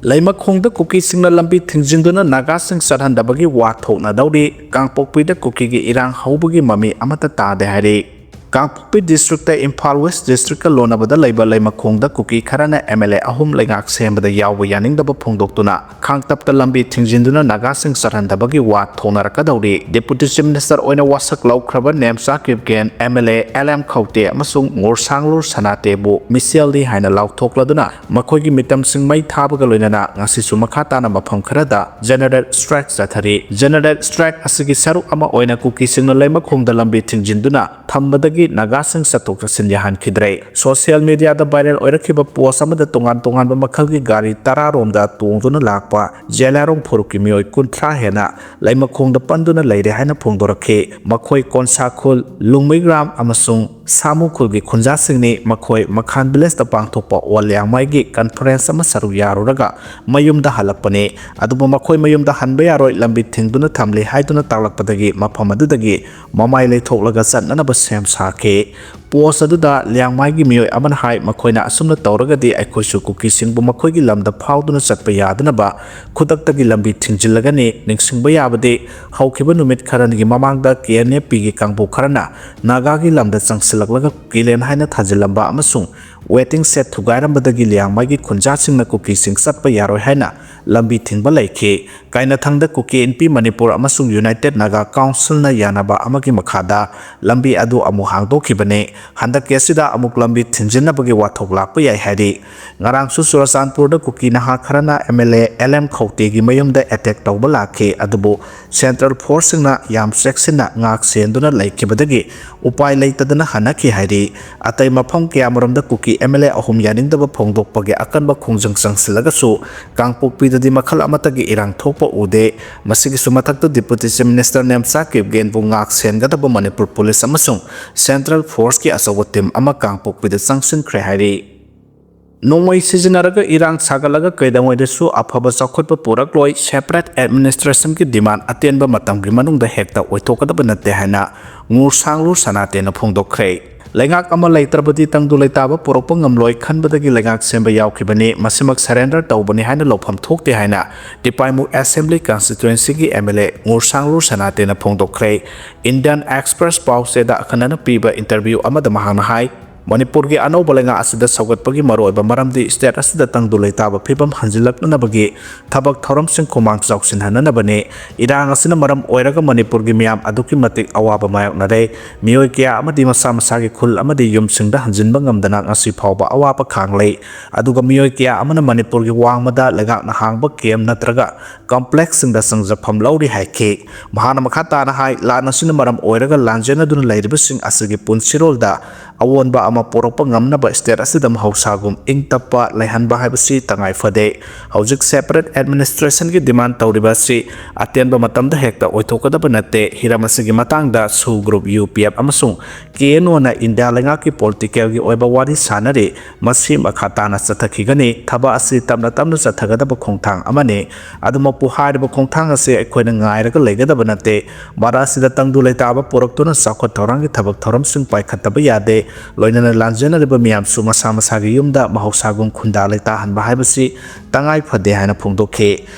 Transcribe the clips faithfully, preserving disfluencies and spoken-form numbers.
ꯂꯩꯃꯈꯣꯡꯗ ꯀꯨꯀꯤꯁꯤꯡꯅ ꯂꯝꯕꯤ ꯊꯤꯡꯖꯤꯟꯗꯨꯅ ꯅꯥꯒꯥꯁꯤꯡ ꯆꯠꯍꯟꯗꯕꯒꯤ ꯋꯥ ꯊꯣꯛꯅꯗꯧꯔꯤ꯫ ꯀꯥꯡꯄꯣꯛꯄꯤꯗ ꯀꯨꯀꯤꯒꯤ ꯏꯔꯥꯡ ꯍꯧꯕꯒꯤ ꯃꯃꯤ ꯑꯃꯠꯇ ꯇꯥꯗꯦ ꯍꯥꯏꯔꯤ꯫ ꯀꯥꯡꯄꯣꯛꯄꯤ ꯗꯤꯁꯇ꯭ꯔꯤꯛꯇ ꯏꯝꯐꯥꯜ ꯋꯦꯁ ꯗꯤꯁꯇ꯭ꯔꯤꯛꯀ ꯂꯣꯟꯅꯕꯗ ꯂꯩꯕ ꯂꯩꯃꯈꯣꯡꯗ ꯀꯨꯀꯤ ꯈꯔꯅ ꯑꯦꯝ ꯑꯦꯜ ꯑꯦ ꯑꯍꯨꯝ ꯂꯩꯉꯥꯛ ꯁꯦꯝꯕꯗ ꯌꯥꯎꯕ ꯌꯥꯅꯤꯡꯗꯕ ꯐꯣꯡꯗꯣꯛꯇꯨꯅ ꯈꯥꯡꯇꯞꯇ ꯂꯝꯕꯤ ꯊꯤꯡꯖꯤꯟꯗꯨꯅ ꯅꯥꯒꯥꯁꯤꯡ ꯆꯠꯍꯟꯗꯕꯒꯤ ꯋꯥ ꯊꯣꯛꯅꯔꯛꯀꯗꯧꯔꯤ꯫ ꯗꯦꯄꯨꯇꯤ ꯆꯤꯐ ꯃꯤꯅꯤꯁꯇꯔ ꯑꯣꯏꯅ ꯋꯥꯁꯛ ꯂꯧꯈ꯭ꯔꯕ ꯅꯦꯝꯆꯥ ꯀꯤꯞꯒꯦꯟ, M L A L M ꯈꯧꯇꯦ ꯑꯃꯁꯨꯡ ꯉꯣꯔꯁꯥꯡꯂꯨꯔ ꯁꯅꯥꯇꯦꯕꯨ ꯃꯤꯁꯦꯜꯅꯤ ꯍꯥꯏꯅ ꯂꯥꯎꯊꯣꯛꯂꯗꯨꯅ ꯃꯈꯣꯏꯒꯤ ꯃꯤꯇꯝꯁꯤꯡ ꯃꯩ ꯊꯥꯕꯒ ꯂꯣꯏꯅꯅ ꯉꯁꯤꯁꯨ ꯃꯈꯥ ꯇꯥꯅ ꯃꯐꯝ ꯈꯔꯗ ꯖꯦꯅꯔꯦꯜ ꯁ꯭ꯇ꯭ꯔꯥꯏꯛ ꯆꯠꯊꯔꯤ꯫ ꯖꯦꯅꯔꯦꯜ ꯁ꯭ꯇ꯭ꯔꯥꯏꯛ ꯑꯁꯤꯒꯤ ꯁꯔꯨꯛ ꯑꯃ ꯑꯣꯏꯅ ꯀꯨꯀꯤꯁꯤꯡꯅ ꯂꯩꯃꯈꯣꯡꯗ ꯂꯝꯕꯤ ꯊꯤꯡꯖꯤꯟꯗꯨꯅ ꯊꯝꯕꯗꯒꯤ ꯅꯥꯒꯥꯁꯤꯡ ꯆꯠꯊꯣꯛ ꯆꯠꯁꯤꯟ ꯌꯥꯍꯟꯈꯤꯗ꯭ꯔꯦ꯫ ꯁꯣꯁꯤꯌꯦꯜ ꯃꯤꯗꯤꯌꯥꯗ ꯚꯥꯏꯔꯦꯜ ꯑꯣꯏꯔꯛꯈꯤꯕ ꯄꯣꯁ ꯑꯃꯗ ꯇꯣꯉꯥꯟ ꯇꯣꯉꯥꯟꯕ ꯃꯈꯜꯒꯤ ꯒꯥꯔꯤ ꯇꯔꯥꯔꯣꯝꯗ ꯇꯣꯡꯗꯨꯅ ꯂꯥꯛꯄ ꯖꯦꯂꯥꯔꯣꯡ ꯐꯨꯔꯨꯞꯀꯤ ꯃꯤꯑꯣꯏ ꯀꯨꯟꯊ꯭ꯔꯥ ꯍꯦꯟꯅ ꯂꯩꯃꯈꯣꯡꯗ ꯄꯟꯗꯨꯅ ꯂꯩꯔꯦ ꯍꯥꯏꯅ ꯐꯣꯡꯗꯣꯔꯛꯈꯤ꯫ ꯃꯈꯣꯏ ꯀꯣꯟꯁꯥ ꯈꯨꯜ, ꯂꯨꯡꯃꯩꯒ꯭ꯔꯥꯝ ꯑꯃꯁꯨꯡ ꯁꯥꯃꯨ ꯈꯨꯜꯒꯤ ꯈꯨꯟꯖꯥꯁꯤꯡꯅꯤ꯫ ꯃꯈꯣꯏ ꯃꯈꯥꯟ ꯚꯤꯂꯦꯖꯇ ꯄꯥꯡꯊꯣꯛꯄ ꯑꯣꯜ ꯂꯤꯌꯥꯡꯃꯥꯏꯒꯤ ꯀꯟꯐꯔꯦꯟꯁ ꯑꯃ ꯁꯔꯨꯛ ꯌꯥꯔꯨꯔꯒ ꯃꯌꯨꯝꯗ ꯍꯜꯂꯛꯄꯅꯤ꯫ ꯑꯗꯨꯕꯨ ꯃꯈꯣꯏ ꯃꯌꯨꯝꯗ ꯍꯟꯕ ꯌꯥꯔꯣꯏ, ꯂꯝꯕꯤ ꯊꯤꯡꯗꯨꯅ ꯊꯝꯂꯤ ꯍꯥꯏꯗꯨꯅ ꯇꯥꯛꯂꯛꯄꯗꯒꯤ ꯃꯐꯝ ꯑꯗꯨꯗꯒꯤ ꯃꯃꯥꯏ ꯂꯩꯊꯣꯛꯂꯒ ꯆꯠꯅꯅꯕ ꯁꯦꯝ ꯁꯥꯈꯤ꯫ ꯄꯣꯁ ꯑꯗꯨꯗ ꯂꯤꯌꯥꯡꯃꯥꯏꯒꯤ ꯃꯤꯑꯣꯏ ꯑꯃꯅ ꯍꯥꯏ, ꯃꯈꯣꯏꯅ ꯑꯁꯨꯝꯅ ꯇꯧꯔꯒꯗꯤ ꯑꯩꯈꯣꯏꯁꯨ ꯀꯨꯀꯤꯁꯤꯡꯕꯨ ꯃꯈꯣꯏꯒꯤ ꯂꯝꯗ ꯐꯥꯎꯗꯨꯅ ꯆꯠꯄ ꯌꯥꯗꯅꯕ ꯈꯨꯗꯛꯇꯒꯤ ꯂꯝꯕꯤ ꯊꯤꯡꯖꯤꯜꯂꯒꯅꯤ꯫ ꯅꯤꯡꯁꯤꯡꯕ ꯌꯥꯕꯗꯤ, ꯍꯧꯈꯤꯕ ꯅꯨꯃꯤꯠ ꯈꯔꯅꯤꯒꯤ ꯃꯃꯥꯡꯗ ꯀꯦ ꯑꯦꯟ ꯑꯦꯐ ꯄꯤꯒꯤ ꯀꯥꯡꯕꯨ ꯈꯔꯅ ꯅꯥꯒꯥꯒꯤ ꯂꯝꯗ ꯆꯪꯁꯤꯜꯂꯛꯂꯒ ꯀꯨꯀꯤꯂꯦꯟ ꯍꯥꯏꯅ ꯊꯥꯖꯤꯜꯂꯝꯕ ꯑꯃꯁꯨꯡ ꯋꯦꯇꯤꯡ ꯁꯦꯗ ꯊꯨꯒꯥꯏꯔꯝꯕꯗꯒꯤ ꯂꯤꯌꯥꯡꯃꯥꯏꯒꯤ ꯈꯨꯟꯖꯥꯁꯤꯡꯅ ꯀꯨꯀꯤꯁꯤꯡ ꯆꯠꯄ ꯌꯥꯔꯣꯏ ꯍꯥꯏꯅ ꯂꯝꯕꯤ ꯊꯤꯡꯕ ꯂꯩꯈꯤ꯫ ꯀꯥꯏꯅꯊꯪꯗ ꯀꯨꯀꯤ ꯏꯟꯄꯤ ꯃꯅꯤꯄꯨꯔ ꯑꯃꯁꯨꯡ ꯌꯨꯅꯥꯏꯇꯦꯗ ꯅꯥꯒꯥ ꯀꯥꯎꯟꯁꯤꯜꯅ ꯌꯥꯅꯕ ꯑꯃꯒꯤ ꯃꯈꯥꯗ ꯂꯝꯕꯤ ꯑꯗꯨ ꯑꯃꯨꯛ ꯍꯥꯡꯗꯣꯛꯈꯤꯕꯅꯤ꯫ ꯍꯟꯗꯛꯀꯤ ꯑꯁꯤꯗ ꯑꯃꯨꯛ ꯂꯝꯕꯤ ꯊꯤꯡꯖꯤꯟꯅꯕꯒꯤ ꯋꯥꯊꯣꯛ ꯂꯥꯛꯄ ꯌꯥꯏ ꯍꯥꯏꯔꯤ꯫ ꯉꯔꯥꯡꯁꯨ ꯆꯨꯔꯆꯥꯟꯄꯨꯔꯗ ꯀꯨꯀꯤ ꯅꯍꯥ ꯈꯔꯅ M L A L M ꯈꯧꯇꯦꯒꯤ ꯃꯌꯨꯝꯗ ꯑꯦꯇꯦꯛ ꯇꯧꯕ ꯂꯥꯛꯈꯤ, ꯑꯗꯨꯕꯨ ꯁꯦꯟꯇ꯭ꯔꯦꯜ ꯐꯣꯔꯁꯁꯤꯡꯅ ꯌꯥꯝ ꯆꯦꯛꯁꯤꯟꯅ ꯉꯥꯛ ꯁꯦꯟꯗꯨꯅ ꯂꯩꯈꯤꯕꯗꯒꯤ ꯎꯄꯥꯏ ꯂꯩꯇꯗꯅ ꯍꯟꯅꯈꯤ ꯍꯥꯏꯔꯤ꯫ ꯑꯇꯩ ꯃꯐꯝ ꯀꯌꯥꯃꯔꯣꯝꯗ ꯀꯨꯀꯤ ꯑꯦꯝ ꯑꯦꯜ ꯑꯦ ꯑꯍꯨꯝ ꯌꯥꯅꯤꯡꯗꯕ ꯐꯣꯡꯗꯣꯛꯄꯒꯤ ꯑꯀꯟꯕ ꯈꯣꯡꯖꯪ ꯆꯪꯁꯤꯜꯂꯒꯁꯨ ꯀꯥꯡꯄꯣꯛꯄꯤꯗꯗꯤ ꯃꯈꯜ ꯑꯃꯠꯇꯒꯤ ꯏꯔꯥꯡ ꯊꯣꯛꯄ ꯎꯗꯦ꯫ ꯃꯁꯤꯒꯤꯁꯨ ꯃꯊꯛꯇ ꯗꯤꯄꯨꯇꯤ ꯆꯤꯐ ꯃꯤꯅꯤꯁꯇꯔ ꯅꯦꯝꯆꯥ ꯀꯤꯞꯒꯦꯟꯕꯨ ꯉꯥꯛ ꯁꯦꯟꯒꯗꯕ ꯃꯅꯤꯄꯨꯔ ꯄꯨꯂꯤꯁ ꯑꯃꯁꯨꯡ ꯁꯦꯟꯇ꯭ꯔꯦꯜ ꯐꯣꯔꯁꯀꯤ ꯑꯆꯧꯕ ꯇꯤꯝ ꯑꯃ ꯀꯥꯡꯄꯣꯛꯄꯤꯗ ꯆꯪꯁꯤꯟꯈ꯭ꯔꯦ ꯍꯥꯏꯔꯤ꯫ ꯅꯣꯡꯃꯩ ꯁꯤꯖꯤꯟꯅꯔꯒ ꯏꯔꯥꯡ ꯁꯥꯒꯠꯂꯒ ꯀꯩꯗꯧꯉꯩꯗꯁꯨ ꯑꯐꯕ ꯆꯥꯎꯈꯠꯄ ꯄꯨꯔꯛꯂꯣꯏ, separate administrationꯒꯤ demand ꯑꯇꯦꯟꯕ ꯃꯇꯝꯒꯤ ꯃꯅꯨꯡꯗ ꯍꯦꯛꯇ ꯑꯣꯏꯊꯣꯛꯀꯗꯕ ꯅꯠꯇꯦ ꯍꯥꯏꯅ ꯉꯨꯔꯁꯥꯡꯂꯨ ꯁꯅꯥꯇꯦꯟꯅ ꯐꯣꯡꯗꯣꯛꯈ꯭ꯔꯦ꯫ ꯂꯩꯉꯥꯛ ꯑꯃ ꯂꯩꯇ꯭ꯔꯕꯗꯤ ꯇꯪꯗꯨ ꯂꯩꯇꯥꯕ ꯄꯨꯔꯛꯄ ꯉꯝꯂꯣꯏ ꯈꯟꯕꯗꯒꯤ ꯂꯩꯉꯥꯛ ꯁꯦꯝꯕ ꯌꯥꯎꯈꯤꯕꯅꯤ, ꯃꯁꯤꯃꯛ surrender ꯇꯧꯕꯅꯤ ꯍꯥꯏꯅ ꯂꯧꯐꯝ ꯊꯣꯛꯇꯦ ꯍꯥꯏꯅ ꯇꯤꯄꯥꯏꯃꯨ Assembly Constituencyꯒꯤ MLA ꯉꯨꯔꯁꯥꯡꯂꯨ ꯁꯅꯥꯇꯦꯟꯅ ꯐꯣꯡꯗꯣꯛꯈ꯭ꯔꯦ꯫ Indian Express ꯄꯥꯎꯆꯦꯗ ꯑꯈꯟꯅꯅ ꯄꯤꯕ interview ꯑꯃꯗ ꯃꯍꯥꯛꯅ ꯍꯥꯏ, ꯃꯅꯤꯄꯨꯔꯒꯤ ꯑꯅꯧꯕ ꯂꯩꯉꯥꯛ ꯑꯁꯤꯗ ꯁꯧꯒꯠꯄꯒꯤ ꯃꯔꯨꯑꯣꯏꯕ ꯃꯔꯝꯗꯤ state ꯑꯁꯤꯗ ꯇꯪꯗꯨ ꯂꯩꯇꯥꯕ ꯐꯤꯕꯝ ꯍꯟꯖꯤꯜꯂꯛꯅꯅꯕꯒꯤ ꯊꯕꯛ ꯊꯧꯔꯝꯁꯤꯡ ꯈꯨꯃꯥꯡ ꯆꯥꯎꯁꯤꯟꯍꯟꯅꯅꯕꯅꯤ꯫ ꯏꯔꯥꯡ ꯑꯁꯤꯅ ꯃꯔꯝ ꯑꯣꯏꯔꯒ ꯃꯅꯤꯄꯨꯔꯒꯤ ꯃꯤꯌꯥꯝ ꯑꯗꯨꯛꯀꯤ ꯃꯇꯤꯛ ꯑꯋꯥꯕ ꯃꯥꯌꯣꯛꯅꯔꯦ꯫ ꯃꯤꯑꯣꯏ ꯀꯌꯥ ꯑꯃꯗꯤ ꯃꯁꯥ ꯃꯁꯥꯒꯤ ꯈꯨꯜ ꯑꯃꯗꯤ ꯌꯨꯝꯁꯤꯡꯗ ꯍꯟꯖꯤꯟꯕ ꯉꯝꯗꯅ ꯉꯁꯤ ꯐꯥꯎꯕ ꯑꯋꯥꯕ ꯈꯥꯡꯂꯤ꯫ ꯑꯗꯨꯒ ꯃꯤꯑꯣꯏ ꯀꯌꯥ ꯑꯃꯅ ꯃꯅꯤꯄꯨꯔꯒꯤ ꯋꯥꯡꯃꯗ ꯂꯩꯉꯥꯛꯅ ꯍꯥꯡꯕ camp ꯅꯠꯇ꯭ꯔꯒ complexꯁꯤꯡꯗ ꯆꯪꯖꯐꯝ ꯂꯧꯔꯤ ꯍꯥꯏꯈꯤ꯫ ꯃꯍꯥꯛꯅ ꯃꯈꯥ ꯇꯥꯅ ꯍꯥꯏ, ꯂꯥꯟ ꯑꯁꯤꯅ ꯃꯔꯝ ꯑꯣꯏꯔꯒ ꯂꯥꯟꯖꯦꯟꯅꯗꯨꯅ ꯂꯩꯔꯤꯕꯁꯤꯡ ꯑꯁꯤꯒꯤ ꯄꯨꯟꯁꯤꯔꯣꯜꯗ ꯑꯑꯣꯟꯕ ꯑꯃ ꯄꯨꯔꯛꯄ ꯉꯝꯅꯕ state ꯑꯁꯤꯗ ꯃꯍꯧꯁꯥꯒꯨꯝ ꯏꯪ ꯇꯞꯄ ꯂꯩꯍꯟꯕ ꯍꯥꯏꯕꯁꯤ ꯇꯉꯥꯏ ꯐꯗꯦ꯫ ꯍꯧꯖꯤꯛ separate administrationꯒꯤ demand ꯇꯧꯔꯤꯕ ꯑꯁꯤ ꯑꯇꯦꯟꯕ ꯃꯇꯝꯗ ꯍꯦꯛꯇ ꯑꯣꯏꯊꯣꯛꯀꯗꯕ ꯅꯠꯇꯦ꯫ ꯍꯤꯔꯝ ꯑꯁꯤꯒꯤ ꯃꯇꯥꯡꯗ SoO group, UPF ꯑꯃꯁꯨꯡ KNOꯅ ꯏꯟꯗꯤꯌꯥ ꯂꯩꯉꯥꯛꯀꯤ politicalꯒꯤ ꯑꯣꯏꯕ ꯋꯥꯔꯤ ꯁꯥꯅꯔꯤ꯫ ꯃꯁꯤ ꯃꯈꯥ ꯇꯥꯅ ꯆꯠꯊꯈꯤꯒꯅꯤ꯫ ꯊꯕꯛ ꯑꯁꯤ ꯇꯞꯅ ꯇꯞꯅ ꯆꯠꯊꯒꯗꯕ ꯈꯣꯡꯊꯥꯡ ꯑꯃꯅꯤ꯫ ꯑꯗꯨꯃꯛꯄꯨ ꯍꯥꯏꯔꯤꯕ ꯈꯣꯡꯊꯥꯡ ꯑꯁꯤ ꯑꯩꯈꯣꯏꯅ ꯉꯥꯏꯔꯒ ꯂꯩꯒꯗꯕ ꯅꯠꯇꯦ꯫ ꯚꯥꯔꯠ ꯑꯁꯤꯗ ꯇꯪꯗꯨ ꯂꯩꯇꯥꯕ ꯄꯨꯔꯛꯇꯨꯅ ꯆꯥꯎꯈꯠ ꯊꯧꯔꯥꯡꯒꯤ ꯊꯕꯛ ꯊꯧꯔꯝꯁꯤꯡ ꯄꯥꯏꯈꯠꯇꯕ ꯌꯥꯗꯦ꯫ ꯂꯣꯏꯅꯅ ꯂꯥꯟꯖꯦꯟꯅꯔꯤꯕ ꯃꯤꯌꯥꯝꯁꯨ ꯃꯁꯥ ꯃꯁꯥꯒꯤ ꯌꯨꯝꯗ ꯃꯍꯧꯁꯥꯒꯨꯝ ꯈꯨꯟꯗꯥ ꯂꯩꯇꯥꯍꯟꯕ ꯍꯥꯏꯕꯁꯤ ꯇꯉꯥꯏ ꯐꯗꯦ ꯍꯥꯏꯅ ꯐꯣꯡꯗꯣꯛꯈꯤ꯫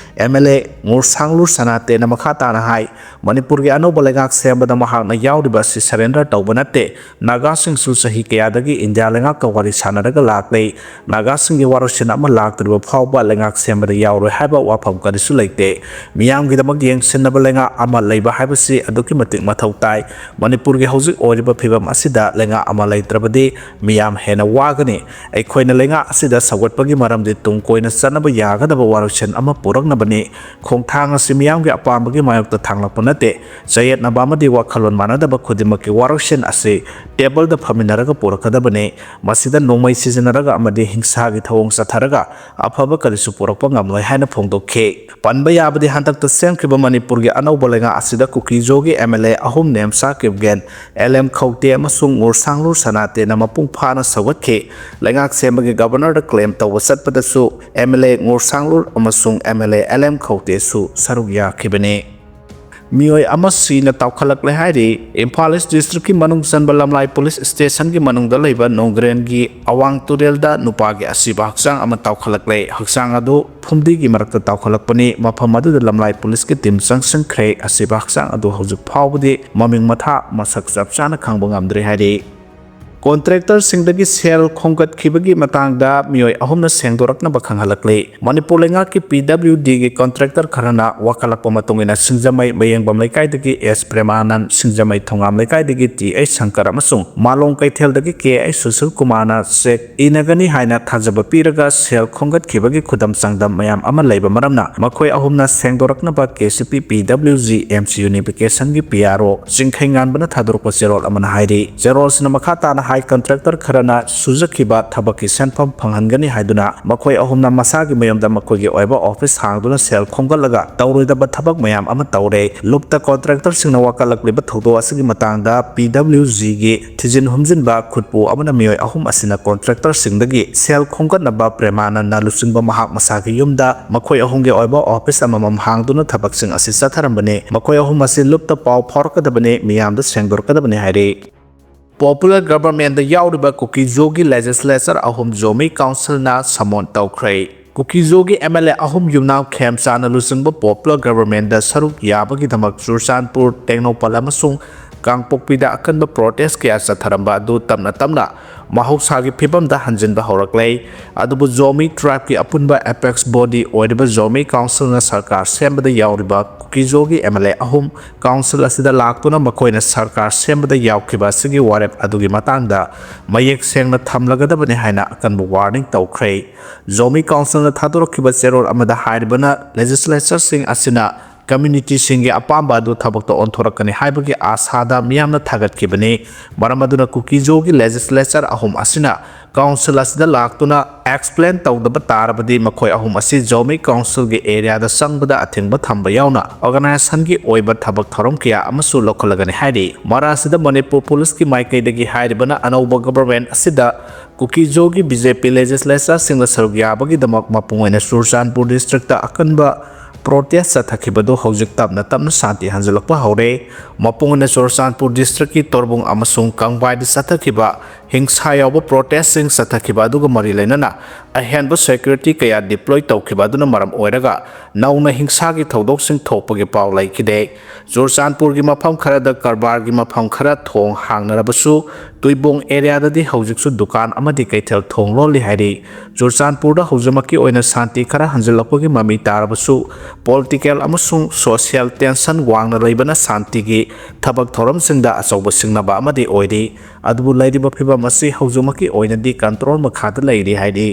MLA ꯉꯨꯔꯁꯥꯡꯂꯨ ꯁꯅꯥꯇꯦꯟꯅ ꯃꯈꯥ ꯇꯥꯅ ꯍꯥꯏ, ꯃꯅꯤꯄꯨꯔꯒꯤ ꯑꯅꯧꯕ ꯂꯩꯉꯥꯛ ꯁꯦꯝꯕꯗ ꯃꯍꯥꯛꯅ ꯌꯥꯎꯔꯤꯕ ꯑꯁꯤ surrender ꯇꯧꯕ ꯅꯠꯇꯦ꯫ ꯅꯥꯒꯥꯁꯤꯡꯁꯨ ꯆꯍꯤ ꯀꯌꯥꯗꯒꯤ ꯏꯟꯗꯤꯌꯥ ꯂꯩꯉꯥꯛꯀ ꯋꯥꯔꯤ ꯁꯥꯟꯅꯔꯒ ꯂꯥꯛꯂꯤ꯫ ꯅꯥꯒꯥꯁꯤꯡꯒꯤ ꯋꯥꯔꯣꯏꯁꯤꯟ ꯑꯃ ꯂꯥꯛꯇ꯭ꯔꯤꯕ ꯐꯥꯎꯕ ꯂꯩꯉꯥꯛ ꯁꯦꯝꯕꯗ ꯌꯥꯎꯔꯣꯏ ꯍꯥꯏꯕ ꯋꯥꯐꯝ ꯀꯔꯤꯁꯨ ꯂꯩꯇꯦ꯫ ꯃꯤꯌꯥꯝꯒꯤꯗꯃꯛ ꯌꯦꯡꯁꯤꯟꯅꯕ ꯂꯩꯉꯥꯛ ꯑꯃ ꯂꯩꯕ ꯍꯥꯏꯕꯁꯤ ꯑꯗꯨꯛꯀꯤ ꯃꯇꯤꯛ ꯃꯊꯧ ꯇꯥꯏ꯫ ꯃꯅꯤꯄꯨꯔꯒꯤ ꯍꯧꯖꯤꯛ ꯑꯣꯏꯔꯤꯕ ꯐꯤꯕꯝ ꯑꯁꯤꯗ ꯂꯩꯉꯥꯛ ꯑꯃ ꯂꯩꯇ꯭ꯔꯕꯗꯤ ꯃꯤꯌꯥꯝ ꯍꯦꯟꯅ ꯋꯥꯒꯅꯤ꯫ ꯑꯩꯈꯣꯏꯅ ꯂꯩꯉꯥꯛ ꯑꯁꯤꯗ ꯁꯧꯒꯠꯄꯒꯤ ꯃꯔꯝꯗꯤ ꯇꯨꯡ ꯀꯣꯏꯅ ꯆꯠꯅꯕ ꯌꯥꯒꯗꯕ ꯋꯥꯔꯣꯏꯁꯤꯟ ꯑꯃ ꯄꯨꯔꯛꯅꯕꯅꯤ꯫ ꯈꯣꯡꯊꯥꯡ ꯑꯁꯤ ꯃꯤꯌꯥꯝꯒꯤ ꯑꯄꯥꯝꯕꯒꯤ ꯃꯥꯌꯣꯛꯇ ꯊꯥꯡꯂꯛꯄ ꯅꯠꯇꯦ꯫ ꯆꯌꯦꯠꯅꯕ ꯑꯃꯗꯤ ꯋꯥꯈꯜꯂꯣꯟ ꯃꯥꯟꯅꯗꯕ ꯈꯨꯗꯤꯡꯃꯛꯀꯤ ꯋꯥꯔꯣꯏꯁꯤꯟ ꯑꯁꯤ ꯇꯦꯕꯜꯗ ꯐꯝꯃꯤꯟꯅꯔꯒ ꯄꯨꯔꯛꯀꯗꯕꯅꯤ꯫ ꯃꯁꯤꯗ ꯅꯣꯡꯃꯩ ꯁꯤꯖꯤꯟꯅꯔꯒ ꯑꯃꯗꯤ ꯍꯤꯡꯁꯥꯒꯤ ꯊꯧꯑꯣꯡ ꯆꯠꯊꯔꯒ ꯑꯐꯕ ꯀꯔꯤꯁꯨ ꯄꯨꯔꯛꯄ ꯉꯝꯂꯣꯏ ꯍꯥꯏꯅ ꯐꯣꯡꯗꯣꯛꯈꯤ꯫ ꯄꯟꯕ ꯌꯥꯕꯗꯤ ꯍꯟꯗꯛꯇ ꯁꯦꯝꯈꯤꯕ ꯃꯅꯤꯄꯨꯔꯒꯤ ꯑꯅꯧꯕ ꯂꯩꯉꯥꯛ ꯑꯁꯤꯗ ꯀꯨꯀꯤꯖꯣꯒꯤ MLA ꯑꯍꯨꯝ ꯅꯦꯝꯆꯥ ꯀꯤꯞꯒꯦꯟ, LM ꯈꯧꯇꯦ ꯑꯃꯁꯨꯡ ꯉꯨꯔꯁꯥꯡꯂꯨ ꯅꯥꯇꯦꯅ ꯃꯄꯨꯡ ꯐꯥꯅ ꯁꯧꯒꯠꯈꯤ꯫ ꯂꯩꯉꯥꯛ ꯁꯦꯝꯕꯒꯤ ꯒꯕꯔꯅꯔꯗ ꯀ꯭ꯂꯦꯝ ꯇꯧꯕ ꯆꯠꯄꯗꯁꯨ ꯑꯦꯝ ꯑꯦꯜ ꯑꯦ ꯉꯣꯔꯁꯥꯡꯂꯨꯔ ꯑꯃꯁꯨꯡ M L A L M ꯈꯧꯇꯦꯁꯨ ꯁꯔꯨꯛ ꯌꯥꯈꯤꯕꯅꯤ꯫ ꯃꯤꯑꯣꯏ ꯑꯃ ꯁꯤꯅ ꯇꯥꯎꯈꯠꯂꯛꯂꯦ ꯍꯥꯏꯔꯤ꯫ ꯏꯝꯐꯥꯜ ꯏꯁ ꯗꯤꯁꯇ꯭ꯔꯤꯛꯀꯤ ꯃꯅꯨꯡ ꯆꯟꯕ ꯂꯝꯂꯥꯏ ꯄꯨꯂꯤꯁ ꯁ꯭ꯇꯦꯁꯟꯒꯤ ꯃꯅꯨꯡꯗ ꯂꯩꯕ ꯅꯣꯡꯒ꯭ꯔꯦꯟꯒꯤ ꯑꯋꯥꯡ ꯇꯨꯔꯦꯜꯗ ꯅꯨꯄꯥꯒꯤ ꯑꯁꯤꯕ ꯍꯛꯆꯥꯡ ꯑꯃ ꯇꯥꯎꯈꯠꯂꯛꯂꯦ꯫ ꯍꯛꯆꯥꯡ ꯑꯗꯨ ꯐꯨꯝꯗꯤꯒꯤ ꯃꯔꯛꯇ ꯇꯥꯎꯈꯠꯂꯛꯄꯅꯤ꯫ ꯃꯐꯝ ꯑꯗꯨꯗ ꯂꯝꯂꯥꯏ ꯄꯨꯂꯤꯁꯀꯤ ꯇꯤꯝ ꯆꯪꯁꯤꯟꯈ꯭ꯔꯦ꯫ ꯑꯁꯤꯕ ꯍꯛꯆꯥꯡ ꯑꯗꯨ ꯍꯧꯖꯤꯛ ꯐꯥꯎꯕꯗꯤ ꯃꯃꯤꯡ ꯃꯊꯥ ꯃꯁꯛ ꯆꯞ ꯆꯥꯅ ꯈꯪꯕ ꯉꯝꯗ꯭ꯔꯤ ꯍꯥꯏꯔꯤ꯫ ꯀꯣꯟꯇ꯭ꯔꯦꯛꯇꯔꯁꯤꯡꯗꯒꯤ ꯁꯦꯜ ꯈꯣꯝꯒꯠꯈꯤꯕꯒꯤ ꯃꯇꯥꯡꯗ ꯃꯤꯑꯣꯏ ꯑꯍꯨꯝꯅ ꯁꯦꯡꯗꯣꯔꯛꯅꯕ ꯈꯪꯍꯜꯂꯛꯂꯤ꯫ ꯃꯅꯤꯄꯨꯔ ꯂꯩꯉꯥꯛꯀꯤ ꯄꯤ ꯗꯕ꯭ꯂꯤꯎ ꯗꯤꯒꯤ ꯀꯣꯟꯇ꯭ꯔꯦꯛꯇꯔ ꯈꯔꯅ ꯋꯥꯀꯠꯂꯛꯄ ꯃꯇꯨꯡ ꯏꯟꯅ, ꯁꯤꯡꯖꯃꯩ ꯃꯌꯦꯡꯕꯝ ꯂꯩꯀꯥꯏꯗꯒꯤ ꯑꯦꯁ ꯄ꯭ꯔꯦꯃꯥꯅꯟ, ꯁꯤꯡꯖꯃꯩ ꯊꯣꯉꯥꯝ ꯂꯩꯀꯥꯏꯗꯒꯤ ꯇꯤ ꯑꯩꯆ ꯁꯪꯀꯔ ꯑꯃꯁꯨꯡ ꯃꯥꯂꯣꯝ ꯀꯩꯊꯦꯜꯗꯒꯤ ꯀꯦ ꯑꯩꯆ ꯁꯨꯁꯤꯜ ꯀꯨꯃꯥꯔꯅ ꯆꯦꯛ ꯏꯅꯒꯅꯤ ꯍꯥꯏꯅ ꯊꯥꯖꯕ ꯄꯤꯔꯒ ꯁꯦꯜ ꯈꯣꯝꯒꯠꯈꯤꯕꯒꯤ ꯈꯨꯗꯝ ꯆꯥꯡꯗꯝ ꯃꯌꯥꯝ ꯑꯃ ꯂꯩꯕ ꯃꯔꯝꯅ, ꯃꯈꯣꯏ ꯑꯍꯨꯝꯅ ꯁꯦꯡꯗꯣꯔꯛꯅꯕ ꯀꯦ ꯁꯤ ꯄꯤ ꯄꯤ W G M C ꯌꯨꯅꯤꯐꯤꯀꯦꯁꯟꯒꯤ P R ꯑꯣ ꯆꯤꯡꯈꯩꯉꯥꯟꯕꯅ ꯊꯥꯗꯣꯔꯛꯄ ꯆꯦꯔꯣꯜ ꯑꯃꯅ ꯍꯥꯏꯔꯤ꯫ ꯆꯦꯔꯣꯜꯁꯤꯅ ꯃꯈꯥ ꯇꯥꯅ ꯍꯥꯏ, ꯀꯟꯇ꯭ꯔꯦꯛꯇꯔ ꯈꯔꯅ ꯁꯨꯖꯈꯤꯕ ꯊꯕꯛꯀꯤ ꯁꯦꯟꯐꯝ ꯐꯪꯍꯟꯒꯅꯤ ꯍꯥꯏꯗꯨꯅ ꯃꯈꯣꯏ ꯑꯍꯨꯝꯅ ꯃꯁꯥꯒꯤ ꯃꯌꯨꯝꯗ ꯃꯈꯣꯏꯒꯤ ꯑꯣꯏꯕ ꯑꯣꯐꯤꯁ ꯍꯥꯡꯗꯨꯅ ꯁꯦꯜ ꯈꯣꯝꯒꯠꯂꯒ ꯇꯧꯔꯣꯏꯗꯕ ꯊꯕꯛ ꯃꯌꯥꯝ ꯑꯃ ꯇꯧꯔꯦ꯫ ꯂꯨꯞꯇ ꯀꯣꯟꯇ꯭ꯔꯦꯛꯇꯔꯁꯤꯡꯅ ꯋꯥꯀꯠꯂꯛꯂꯤꯕ ꯊꯧꯗꯣꯛ ꯑꯁꯤꯒꯤ ꯃꯇꯥꯡꯗ ꯄꯤ ꯗꯕ꯭ꯂꯤꯎ ꯖꯤꯒꯤ ꯊꯤꯖꯤꯟ ꯍꯨꯝꯖꯤꯟꯕ ꯈꯨꯠꯄꯨ ꯑꯃꯅ ꯃꯤꯑꯣꯏ ꯑꯍꯨꯝ ꯑꯁꯤꯅ ꯀꯣꯟꯇ꯭ꯔꯦꯛꯇꯔꯁꯤꯡꯗꯒꯤ ꯁꯦꯜ ꯈꯣꯝꯒꯠꯅꯕ ꯄ꯭ꯔꯦꯃꯥꯅꯟꯗ ꯂꯨꯆꯤꯡꯕ ꯃꯍꯥꯛ ꯃꯁꯥꯒꯤ ꯌꯨꯝꯗ ꯃꯈꯣꯏ ꯑꯍꯨꯝꯒꯤ ꯑꯣꯏꯕ ꯑꯣꯐꯤꯁ ꯑꯃꯃꯝ ꯍꯥꯡꯗꯨꯅ ꯊꯕꯛꯁꯤꯡ ꯑꯁꯤ ꯆꯠꯊꯔꯝꯕꯅꯤ꯫ ꯃꯈꯣꯏ ꯑꯍꯨꯝ ꯑꯁꯤ ꯂꯨꯞꯇ ꯄꯥꯎ ꯐꯥꯎꯔꯛꯀꯗꯕꯅꯤ, ꯃꯤꯌꯥꯝꯗ ꯁꯦꯡꯗꯣꯔꯛꯀꯗꯕꯅꯤ ꯍꯥꯏꯔꯤ꯫ ꯄꯣꯄꯨꯂꯔ ꯒꯚꯔꯟꯃꯦꯟꯗ ꯌꯥꯎꯔꯤꯕ ꯀꯨꯀꯤꯖꯣꯒꯤ ꯂꯦꯖꯤꯁꯂꯦꯆꯔ ꯑꯍꯨꯝ ꯖꯣꯃꯤ ꯀꯥꯎꯟꯁꯤꯜꯅ ꯁꯃꯣꯟ ꯇꯧꯈ꯭ꯔꯦ꯫ ꯀꯨꯀꯤꯖꯣꯒꯤ ꯑꯦꯝ ꯑꯦꯜ ꯑꯦ ꯑꯍꯨꯝ ꯌꯨꯝꯅꯥꯝ ꯈꯦꯝꯆꯥꯅ ꯂꯨꯆꯤꯡꯕ ꯄꯣꯄꯨꯂꯔ ꯒꯚꯔꯟꯃꯦꯟꯗ ꯁꯔꯨꯛ ꯌꯥꯕꯒꯤꯗꯃꯛ ꯆꯨꯔꯆꯥꯟꯄꯨꯔ, ꯇꯦꯡꯅꯧꯄꯜ ꯑꯃꯁꯨꯡ ꯀꯥꯡꯄꯣꯛꯄꯤꯗ ꯑꯀꯟꯕ ꯄ꯭ꯔꯣꯇꯦꯁ ꯀꯌꯥ ꯆꯠꯊꯔꯝꯕ ꯑꯗꯨ ꯇꯞꯅ ꯇꯞꯅ ꯃꯍꯧꯁꯥꯒꯤ ꯐꯤꯕꯝꯗ ꯍꯟꯖꯤꯟꯕ ꯍꯧꯔꯛꯂꯦ꯫ ꯑꯗꯨꯕꯨ ꯖꯣꯃꯤ ꯇ꯭ꯔꯥꯏꯕꯀꯤ ꯑꯄꯨꯟꯕ ꯑꯦꯄꯦꯛꯁ ꯕꯣꯗꯤ ꯑꯣꯏꯔꯤꯕ ꯖꯣꯃꯤ ꯀꯥꯎꯟꯁꯤꯜꯅ ꯁꯔꯀꯥꯔ ꯁꯦꯝꯕꯗ ꯌꯥꯎꯔꯤꯕ ꯀꯨꯀꯤꯖꯣꯒꯤ ꯑꯦꯝ ꯑꯦꯜ ꯑꯦ ꯑꯍꯨꯝ ꯀꯥꯎꯟꯁꯤꯜ ꯑꯁꯤꯗ ꯂꯥꯛꯇꯨꯅ ꯃꯈꯣꯏꯅ ꯁꯔꯀꯥꯔ ꯁꯦꯝꯕꯗ ꯌꯥꯎꯈꯤꯕ ꯑꯁꯤꯒꯤ ꯋꯥꯔꯦꯞ ꯑꯗꯨꯒꯤ ꯃꯇꯥꯡꯗ ꯃꯌꯦꯛ ꯁꯦꯡꯅ ꯊꯝꯂꯒꯗꯕꯅꯤ ꯍꯥꯏꯅ ꯑꯀꯟꯕ ꯋꯥꯔꯅꯤꯡ ꯇꯧꯈ꯭ꯔꯦ꯫ ꯖꯣꯃꯤ ꯀꯥꯎꯟꯁꯤꯜꯅ ꯊꯥꯗꯣꯔꯛꯈꯤꯕ ꯆꯦꯔꯣꯜ ꯑꯃꯗ ꯍꯥꯏꯔꯤꯕꯅ, ꯂꯦꯖꯤꯁꯂꯦꯆꯔꯁꯤꯡ ꯑꯁꯤꯅ communityꯁꯤꯡꯒꯤ ꯑꯄꯥꯝꯕ ꯑꯗꯨ ꯊꯕꯛꯇ ꯑꯣꯟꯊꯣꯔꯛꯀꯅꯤ ꯍꯥꯏꯕꯒꯤ ꯑꯥꯁꯥꯗ ꯃꯤꯌꯥꯝꯅ ꯊꯥꯒꯠꯈꯤꯕꯅꯤ꯫ ꯃꯔꯝ ꯑꯗꯨꯅ ꯀꯨꯀꯤꯖꯣꯒꯤ legislature ꯑꯍꯨꯝ ꯑꯁꯤꯅ council ꯑꯁꯤꯗ ꯂꯥꯛꯇꯨꯅ explain ꯇꯧꯗꯕ ꯇꯥꯔꯕꯗꯤ ꯃꯈꯣꯏ ꯑꯍꯨꯝ ꯑꯁꯤ ꯖꯣꯃꯤ councilꯒꯤ areaꯗ ꯆꯪꯕꯗ ꯑꯊꯤꯡꯕ ꯊꯝꯕ ꯌꯥꯎꯅ organisationꯒꯤ ꯑꯣꯏꯕ ꯊꯕꯛ ꯊꯧꯔꯝ ꯀꯌꯥ ꯑꯃꯁꯨ ꯂꯧꯈꯠꯂꯒꯅꯤ ꯍꯥꯏꯔꯤ꯫ ꯃꯔꯛ ꯑꯁꯤꯗ ꯃꯅꯤꯄꯨꯔ policeꯀꯤ ꯃꯥꯏꯀꯩꯗꯒꯤ ꯍꯥꯏꯔꯤꯕꯅ ꯑꯅꯧꯕ government ꯑꯁꯤꯗ ꯀꯨꯀꯤꯖꯣꯒꯤ BJP legislatureꯁꯤꯡꯅ ꯁꯔꯨꯛ ꯌꯥꯕꯒꯤꯗꯃꯛ ꯃꯄꯨꯡ ꯑꯣꯏꯅ ꯆꯨꯔꯆꯥꯟꯄꯨꯔ districtꯇ ꯑꯀꯟꯕ protest ꯆꯠꯊꯈꯤꯕꯗꯨ ꯍꯧꯖꯤꯛ ꯇꯞꯅ ꯇꯞꯅ ꯁꯥꯟꯇꯤ ꯍꯟꯖꯤꯜꯂꯛꯄ ꯍꯧꯔꯦ꯫ ꯃꯄꯨꯡ ꯑꯣꯏꯅ ꯆꯨꯔꯆꯥꯟꯄꯨꯔ districtꯀꯤ ꯇꯣꯔꯕꯨꯡ ꯑꯃꯁꯨꯡ ꯀꯪꯕꯥꯏꯗ ꯆꯠꯊꯈꯤꯕ ꯍꯤꯡꯁꯥ ꯌꯥꯎꯕ protestꯁꯤꯡ ꯆꯠꯊꯈꯤꯕ ꯑꯗꯨꯒ ꯃꯔꯤ ꯂꯩꯅꯅ ꯑꯍꯦꯟꯕ security ꯀꯌꯥ deploy ꯇꯧꯈꯤꯕ ꯑꯗꯨꯅ ꯃꯔꯝ ꯑꯣꯏꯔꯒ ꯅꯧꯅ ꯍꯤꯡꯁꯥꯒꯤ ꯊꯧꯗꯣꯛꯁꯤꯡ ꯊꯣꯛꯄꯒꯤ ꯄꯥꯎ ꯂꯩꯈꯤꯗꯦ꯫ ꯆꯨꯔꯆꯥꯟꯄꯨꯔꯒꯤ ꯃꯐꯝ ꯈꯔꯗ ꯀꯔꯕꯥꯔꯒꯤ ꯃꯐꯝ ꯈꯔ ꯊꯣꯡ ꯍꯥꯡꯅꯔꯕꯁꯨ, ꯇꯨꯏꯕꯣꯡ areaꯗꯗꯤ ꯍꯧꯖꯤꯛꯁꯨ ꯗꯨꯀꯥꯟ ꯑꯃꯗꯤ ꯀꯩꯊꯦꯜ ꯊꯣꯡ ꯂꯣꯜꯂꯤ ꯍꯥꯏꯔꯤ꯫ ꯆꯨꯔꯆꯥꯟꯄꯨꯔꯗ ꯍꯧꯖꯤꯛꯃꯛꯀꯤ ꯑꯣꯏꯅ ꯁꯥꯟꯇꯤ ꯈꯔ ꯍꯟꯖꯤꯜꯂꯛꯄꯒꯤ ꯃꯃꯤ ꯇꯥꯔꯕꯁꯨ, political ꯑꯃꯁꯨꯡ social tension ꯋꯥꯡꯅ ꯂꯩꯕꯅ ꯁꯥꯟꯇꯤꯒꯤ ꯊꯕꯛ ꯊꯧꯔꯝꯁꯤꯡꯗ ꯑꯆꯧꯕ ꯁꯤꯡꯅꯕ ꯑꯃꯗꯤ ꯑꯣꯏꯔꯤ꯫ ꯑꯗꯨꯕꯨ ꯂꯩꯔꯤꯕ ꯐꯤꯚꯝ ꯑꯁꯤ ꯍꯧꯖꯤꯛꯃꯛꯀꯤ ꯑꯣꯏꯅꯗꯤ control ꯃꯈꯥꯗ ꯂꯩꯔꯤ ꯍꯥꯏꯔꯤ꯫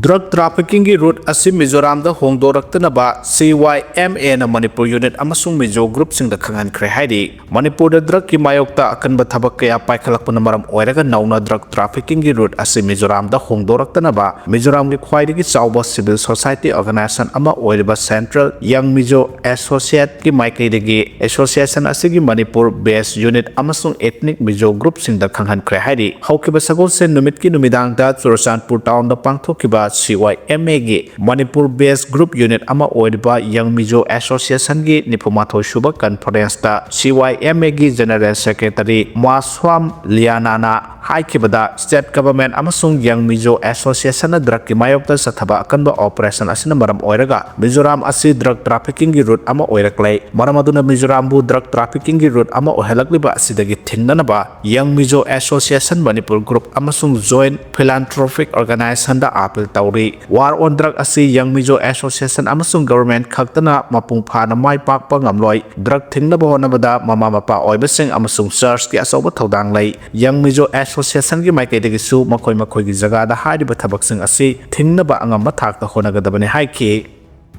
Drug traffickingꯒꯤ route ꯑꯁꯤ ꯃꯤꯖꯣꯔꯥꯝꯗ ꯍꯣꯡꯗꯣꯔꯛꯇꯅꯕ CYMAꯅ ꯃꯅꯤꯄꯨꯔ unit ꯑꯃꯁꯨꯡ ꯃꯤꯖꯣ groupꯁꯤꯡꯗ ꯈꯪꯍꯟꯈ꯭ꯔꯦ ꯍꯥꯏꯔꯤ꯫ ꯃꯅꯤꯄꯨꯔꯗ drugꯀꯤ ꯃꯥꯌꯣꯛꯇ ꯑꯀꯟꯕ ꯊꯕꯛ ꯀꯌꯥ ꯄꯥꯏꯈꯠꯂꯛꯄꯅ ꯃꯔꯝ ꯑꯣꯏꯔꯒ ꯅꯧꯅ drug traffickingꯒꯤ route ꯑꯁꯤ ꯃꯤꯖꯣꯔꯥꯝꯗ ꯍꯣꯡꯗꯣꯔꯛꯇꯅꯕ ꯃꯤꯖꯣꯔꯥꯝꯒꯤ ꯈ꯭ꯋꯥꯏꯗꯒꯤ ꯆꯥꯎꯕ civil society organization ꯑꯃ ꯑꯣꯏꯔꯤꯕ Central Young Mizo Associateꯀꯤ ꯃꯥꯏꯀꯩꯗꯒꯤ association ꯑꯁꯤꯒꯤ ꯃꯅꯤꯄꯨꯔ based unit ꯑꯃꯁꯨꯡ ethnic Mizo groupꯁꯤꯡꯗ ꯈꯪꯍꯟꯈ꯭ꯔꯦ ꯍꯥꯏꯔꯤ꯫ ꯍꯧꯈꯤꯕ ꯁꯒꯣꯜꯁꯦꯟ ꯅꯨꯃꯤꯠꯀꯤ ꯅꯨꯃꯤꯗꯥꯡꯗ ꯆꯨꯔꯆꯥꯟꯄꯨꯔ townꯗ ꯄꯥꯡꯊꯣꯛꯈꯤꯕ CYMAꯒꯤ ꯃꯅꯤꯄꯨꯔ based group unit ꯑꯃ ꯑꯣꯏꯔꯤꯕ Young Mizo Associationꯒꯤ ꯅꯤꯐꯨꯃꯥꯊꯣꯏ ꯁꯨꯕ conferenceꯇ CYMAꯒꯤ General Secretary ꯃꯥꯁ꯭ꯋꯥꯝ ꯂꯤꯌꯥꯅꯥꯅ ꯍꯥꯏꯈꯤꯕꯗ, state government ꯑꯃꯁꯨꯡ Young Mizo Associationꯅ drugꯀꯤ ꯃꯥꯌꯣꯛꯇ ꯆꯠꯊꯕ ꯑꯀꯟꯕ operation ꯑꯁꯤꯅ ꯃꯔꯝ ꯑꯣꯏꯔꯒ ꯃꯤꯖꯣꯔꯥꯝ ꯑꯁꯤ drug traffickingꯒꯤ route ꯑꯃ ꯑꯣꯏꯔꯛꯂꯦ꯫ ꯃꯔꯝ ꯑꯗꯨꯅ ꯃꯤꯖꯣꯔꯥꯝꯕꯨ drug traffickingꯒꯤ route ꯑꯃ ꯑꯣꯏꯍꯜꯂꯛꯂꯤꯕ ꯑꯁꯤꯗꯒꯤ ꯊꯤꯡꯅꯅꯕ Young Mizo Association Manipur Group ꯑꯃꯁꯨꯡ Joint Philanthropic Organizationꯗ appeal ꯇꯧꯔꯤ꯫ War on drug ꯑꯁꯤ Young Mizo Association ꯑꯃꯁꯨꯡ government ꯈꯛꯇꯅ ꯃꯄꯨꯡ ꯐꯥꯅ ꯃꯥꯏ ꯄꯥꯛꯄ ꯉꯝꯂꯣꯏ꯫ Drug ꯊꯤꯡꯅꯕ ꯍꯣꯠꯅꯕꯗ ꯃꯃꯥ ꯃꯄꯥ ꯑꯣꯏꯕꯁꯤꯡ ꯑꯃꯁꯨꯡ churchꯀꯤ ꯑꯆꯧꯕ ꯊꯧꯗꯥꯡ ꯂꯩ꯫ Young Mizo Associationꯒꯤ ꯃꯥꯏꯀꯩꯗꯒꯤꯁꯨ ꯃꯈꯣꯏ ꯃꯈꯣꯏꯒꯤ ꯖꯒꯥꯗ ꯍꯥꯏꯔꯤꯕ ꯊꯕꯛꯁꯤꯡ ꯑꯁꯤ ꯊꯤꯡꯅꯕ ꯑꯉꯝꯕ ꯊꯥꯛꯇ ꯍꯣꯠꯅꯒꯗꯕꯅꯤ ꯍꯥꯏꯈꯤ꯫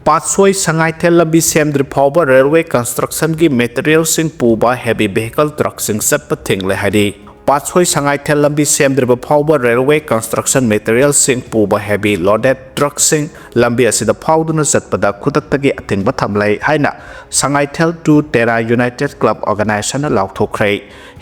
ꯄꯥꯠꯁꯣꯏ ꯁꯉꯥꯏꯊꯦꯜ ꯂꯝꯕꯤ ꯁꯦꯝꯗ꯭ꯔꯤ ꯐꯥꯎꯕ ꯔꯦꯜꯋꯦ ꯀꯟꯁꯇ꯭ꯔꯛꯁꯟꯒꯤ ꯃꯦꯇꯔꯤꯌꯦꯜꯁꯤꯡ ꯄꯨꯕ ꯍꯦꯚꯤ ꯚꯦꯍꯤꯀꯜ ꯇ꯭ꯔꯛꯁꯤꯡ ꯆꯠꯄ ꯊꯤꯡꯂꯦ ꯍꯥꯏꯔꯤ꯫ ꯄꯥꯠꯁꯣꯏ ꯁꯉꯥꯏꯊꯦꯜ ꯂꯝꯕꯤ ꯁꯦꯝꯗ꯭ꯔꯤꯕ ꯐꯥꯎꯕ ꯔꯦꯜꯋꯦ ꯀꯟꯁꯇ꯭ꯔꯛꯁꯟ ꯃꯦꯇꯔꯤꯌꯦꯜꯁꯤꯡ ꯄꯨꯕ ꯍꯦꯚꯤ ꯂꯣꯗꯦꯗ ꯇ꯭ꯔꯛꯁꯤꯡ ꯂꯝꯕꯤ ꯑꯁꯤꯗ ꯐꯥꯎꯗꯨꯅ ꯆꯠꯄꯗ ꯈꯨꯗꯛꯇꯒꯤ ꯑꯊꯤꯡꯕ ꯊꯝꯂꯦ ꯍꯥꯏꯅ ꯁꯉꯥꯏꯊꯦꯜ ꯇꯨ ꯇꯦꯔꯥ ꯌꯨꯅꯥꯏꯇꯦꯗ ꯀ꯭ꯂꯕ ꯑꯣꯔꯒꯅꯥꯏꯖꯦꯁꯟꯅ ꯂꯥꯎꯊꯣꯛꯈ꯭ꯔꯦ꯫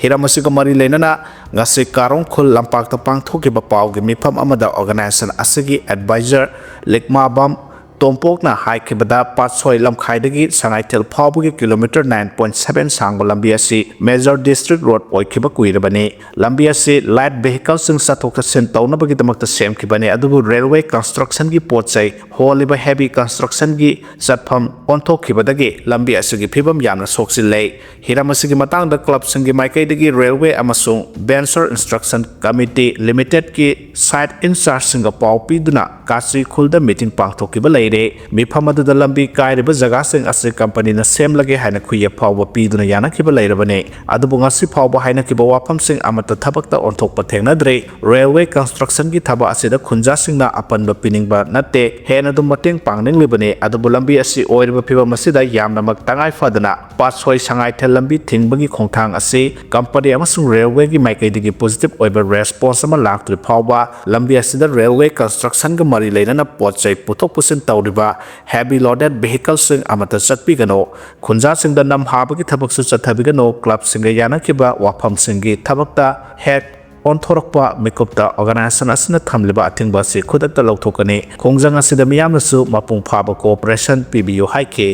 ꯍꯤꯔꯝ ꯑꯁꯤꯒ ꯃꯔꯤ ꯂꯩꯅꯅ ꯉꯁꯤ ꯀꯥꯔꯣꯡ ꯈꯨꯜ ꯂꯝꯄꯥꯛꯇ ꯄꯥꯡꯊꯣꯛꯈꯤꯕ ꯄꯥꯎꯒꯤ ꯃꯤꯐꯝ ꯑꯃꯗ ꯑꯣꯔꯒꯅꯥꯏꯖꯦꯁꯟ ꯑꯁꯤꯒꯤ ꯑꯦꯗꯚꯥꯏꯖꯔ ꯂꯤꯛꯃꯥꯕꯝ ꯇꯣꯝꯄꯣꯛꯅ ꯍꯥꯏꯈꯤꯕꯗ, ꯄꯥꯠꯁꯣꯏ ꯂꯝꯈꯥꯏꯗꯒꯤ ꯁꯉꯥꯏꯊꯦꯜ ꯐꯥꯎꯕꯒꯤ ꯀꯤꯂꯣꯃꯤꯇꯔ nine point seven ꯁꯥꯡꯕ ꯂꯝꯕꯤ ꯑꯁꯤ ꯃꯦꯖꯔ ꯗꯤꯁꯇ꯭ꯔꯤꯛ ꯔꯣꯗ ꯑꯣꯏꯈꯤꯕ ꯀꯨꯏꯔꯕꯅꯤ꯫ ꯂꯝꯕꯤ ꯑꯁꯤ ꯂꯥꯏꯠ ꯚꯦꯍꯤꯀꯜꯁꯤꯡ ꯆꯠꯊꯣꯛ ꯆꯠꯁꯤꯟ ꯇꯧꯅꯕꯒꯤꯗꯃꯛꯇ ꯁꯦꯝꯈꯤꯕꯅꯤ, ꯑꯗꯨꯕꯨ ꯔꯦꯜꯋꯦ ꯀꯟꯁꯇ꯭ꯔꯛꯁꯟꯒꯤ ꯄꯣꯠ ꯆꯩ ꯍꯣꯜꯂꯤꯕ ꯍꯦꯚꯤ ꯀꯟꯁꯇ꯭ꯔꯛꯁꯟꯒꯤ ꯆꯠꯐꯝ ꯑꯣꯟꯊꯣꯛꯈꯤꯕꯗꯒꯤ ꯂꯝꯕꯤ ꯑꯁꯤꯒꯤ ꯐꯤꯕꯝ ꯌꯥꯝꯅ ꯁꯣꯛꯆꯤꯜꯂꯦ꯫ ꯍꯤꯔꯝ ꯑꯁꯤꯒꯤ ꯃꯇꯥꯡꯗ ꯀ꯭ꯂꯕꯁꯤꯡꯒꯤ ꯃꯥꯏꯀꯩꯗꯒꯤ ꯔꯦꯜꯋꯦ ꯑꯃꯁꯨꯡ ꯚꯦꯟꯆꯔ ꯏꯟꯁꯇ꯭ꯔꯛꯁꯟ ꯀꯃꯤꯇꯤ ꯂꯤꯃꯤꯇꯦꯗꯀꯤ ꯁꯥꯏꯠ ꯏꯟꯆꯥꯔꯖꯁꯤꯡꯒ ꯄꯥꯎ ꯄꯤꯗꯨꯅ ꯀꯥꯆꯤ ꯈꯨꯜꯗ ꯃꯤꯇꯤꯡ ꯄꯥꯡꯊꯣꯛꯈꯤꯕ ꯂꯩꯔꯦ꯫ ꯃꯤꯐꯝ ꯑꯗꯨꯗ ꯂꯝꯕꯤ ꯀꯥꯏꯔꯤꯕ ꯖꯒꯥꯁꯤꯡ ꯑꯁꯤ ꯀꯝꯄꯅꯤꯅ ꯁꯦꯝꯂꯒꯦ ꯍꯥꯏꯅ ꯈꯨꯌꯦꯞ ꯐꯥꯎꯕ ꯄꯤꯗꯨꯅ ꯌꯥꯅꯈꯤꯕ ꯂꯩꯔꯕꯅꯤ꯫ ꯑꯗꯨꯕꯨ ꯉꯁꯤ ꯐꯥꯎꯕ ꯍꯥꯏꯅꯈꯤꯕ ꯋꯥꯐꯝꯁꯤꯡ ꯑꯃꯠꯇ ꯊꯕꯛꯇ ꯑꯣꯟꯊꯣꯛꯄ ꯊꯦꯡꯅꯗ꯭ꯔꯤ꯫ ꯔꯦꯜꯋꯦ ꯀꯟꯁꯇ꯭ꯔꯛꯁꯟꯒꯤ ꯊꯕꯛ ꯑꯁꯤꯗ ꯈꯨꯟꯖꯥꯁꯤꯡꯅ ꯑꯄꯟꯕ ꯄꯤꯅꯤꯡꯕ ꯅꯠꯇꯦ, ꯍꯦꯟꯅ ꯑꯗꯨꯝ ꯃꯇꯦꯡ ꯄꯥꯡꯅꯤꯡꯂꯤꯕꯅꯤ꯫ ꯑꯗꯨꯕꯨ ꯂꯝꯕꯤ ꯑꯁꯤ ꯑꯣꯏꯔꯤꯕ ꯐꯤꯕꯝ ꯑꯁꯤꯗ ꯌꯥꯝꯅꯃꯛ ꯇꯉꯥꯏ ꯐꯗꯅ ꯄꯥꯠꯁꯣꯏ ꯁꯉꯥꯏꯊꯦꯜ ꯂꯝꯕꯤ ꯊꯤꯡꯕꯒꯤ ꯈꯣꯡꯊꯥꯡ ꯑꯁꯤ ꯀꯝꯄꯅꯤ ꯑꯃꯁꯨꯡ ꯔꯦꯜꯋꯦꯒꯤ ꯃꯥꯏꯀꯩꯗꯒꯤ ꯄꯣꯖꯤꯇꯤꯚ ꯑꯣꯏꯕ ꯔꯦꯁꯄꯣꯟꯁ ꯑꯃ ꯂꯥꯛꯇ꯭ꯔꯤ ꯐꯥꯎꯕ ꯂꯝꯕꯤ ꯑꯁꯤꯗ ꯔꯦꯜꯋꯦ ꯀꯟꯁꯇ꯭ꯔꯛꯁꯟꯒ ꯃꯔꯤ ꯂꯩꯅꯅ ꯄꯣꯠ ꯆꯩ ꯄꯨꯊꯣꯛ ꯄꯨꯁꯤꯟ ꯇꯧꯔꯤꯕ ꯍꯦꯚꯤ ꯂꯣꯗꯦꯗ ꯚꯦꯍꯤꯀꯜꯁꯤꯡ ꯑꯃꯠꯇ ꯆꯠꯄꯤꯒꯅꯨ꯫ ꯈꯨꯟꯖꯥꯁꯤꯡꯗ ꯅꯝ ꯍꯥꯕꯒꯤ ꯊꯕꯛꯁꯨ ꯆꯠꯊꯕꯤꯒꯅꯨ꯫ ꯀ꯭ꯂꯕꯁꯤꯡꯒ ꯌꯥꯅꯈꯤꯕ ꯋꯥꯐꯝꯁꯤꯡꯒꯤ ꯊꯕꯛꯇ ꯍꯦꯛ ꯑꯣꯟꯊꯣꯔꯛꯄ ꯃꯤꯀꯨꯞꯇ ꯑꯣꯔꯒꯅꯥꯏꯖꯦꯁꯟ ꯑꯁꯤꯅ ꯊꯝꯂꯤꯕ ꯑꯊꯤꯡꯕ ꯑꯁꯤ ꯈꯨꯗꯛꯇ ꯂꯧꯊꯣꯛꯀꯅꯤ꯫ ꯈꯣꯡꯖꯪ ꯑꯁꯤꯗ ꯃꯤꯌꯥꯝꯅꯁꯨ ꯃꯄꯨꯡ ꯐꯥꯕ ꯀꯣꯑꯣꯄꯔꯦꯁꯟ ꯄꯤꯕꯤꯌꯨ ꯍꯥꯏꯈꯤ꯫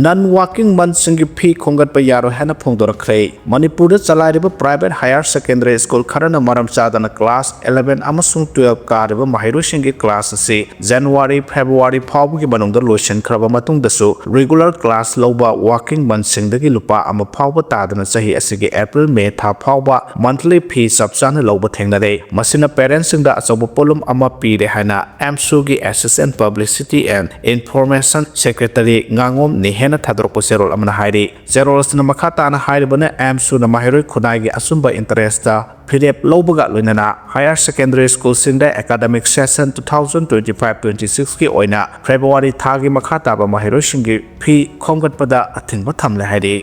ꯅꯟ ꯋꯥꯔꯀꯤꯡ ꯃꯟꯁꯤꯡꯒꯤ ꯐꯤ ꯈꯣꯝꯒꯠꯄ ꯌꯥꯔꯣꯏ ꯍꯥꯏꯅ ꯐꯣꯡꯗꯣꯔꯛꯈ꯭ꯔꯦ꯫ ꯃꯅꯤꯄꯨꯔꯗ ꯆꯂꯥꯏꯔꯤꯕ ꯄ꯭ꯔꯥꯏꯚꯦꯠ ꯍꯥꯌꯔ ꯁꯦꯀꯦꯟꯗꯔꯤ ꯁ꯭ꯀꯨꯜ ꯈꯔꯅ ꯃꯔꯝ ꯆꯥꯗꯅ ꯀ꯭ꯂꯥꯁ eleven ꯑꯃꯁꯨꯡ twelve ꯀꯥꯔꯤꯕ ꯃꯍꯩꯔꯣꯏꯁꯤꯡꯒꯤ ꯀ꯭ꯂꯥꯁ ꯑꯁꯤ ꯖꯅꯋꯥꯔꯤ, ꯐꯦꯕ꯭ꯔꯨꯋꯥꯔꯤ ꯐꯥꯎꯕꯒꯤ ꯃꯅꯨꯡꯗ ꯂꯣꯏꯁꯤꯟꯈ꯭ꯔꯕ ꯃꯇꯨꯡꯗꯁꯨ ꯔꯤꯒꯨꯂꯔ ꯀ꯭ꯂꯥꯁ ꯂꯧꯕ ꯋꯥꯔꯀꯤꯡ ꯃꯟꯁꯤꯡꯗꯒꯤ ꯂꯨꯄꯥ ꯑꯃ ꯐꯥꯎꯕ ꯇꯥꯗꯅ ꯆꯍꯤ ꯑꯁꯤꯒꯤ ꯑꯦꯄ꯭ꯔꯤꯜ, ꯃꯦ ꯊꯥ ꯐꯥꯎꯕ ꯃꯟꯊꯂꯤ ꯐꯤ ꯆꯞ ꯆꯥꯅ ꯂꯧꯕ ꯊꯦꯡꯅꯔꯦ꯫ ꯃꯁꯤꯅ ꯄꯦꯔꯦꯟꯁꯁꯤꯡꯗ ꯑꯆꯧꯕ ꯄꯣꯠꯂꯨꯝ ꯑꯃ ꯄꯤꯔꯦ ꯍꯥꯏꯅ ꯑꯦꯝꯁꯨꯒꯤ Assistant Publicity and Information Secretary ꯉꯥꯉꯣꯝ ꯅꯤꯍꯦꯟ ꯍꯥꯏꯅ ꯊꯥꯗꯣꯔꯛꯄ ꯆꯦꯔꯣꯜ ꯑꯃꯅ ꯍꯥꯏꯔꯤ꯫ ꯆꯦꯔꯣꯜ ꯑꯁꯤꯅ ꯃꯈꯥ ꯇꯥꯅ ꯍꯥꯏꯔꯤꯕꯅ, ꯑꯦꯝꯁꯨꯅ ꯃꯍꯩꯔꯣꯏ ꯈꯨꯟꯅꯥꯏꯒꯤ ꯑꯆꯨꯝꯕ interest ꯐꯤꯔꯦꯞ ꯂꯧꯕꯒ ꯂꯣꯏꯅꯅ higher secondary schoolꯁꯤꯡꯗ academic session two thousand twenty five twenty sixꯀꯤ ꯑꯣꯏꯅ February ꯊꯥꯒꯤ ꯃꯈꯥ ꯇꯥꯕ ꯃꯍꯩꯔꯣꯏꯁꯤꯡꯒꯤ ꯐꯤ ꯈꯣꯝꯒꯠꯄꯗ ꯑꯊꯤꯡꯕ ꯊꯝꯂꯦ ꯍꯥꯏꯔꯤ꯫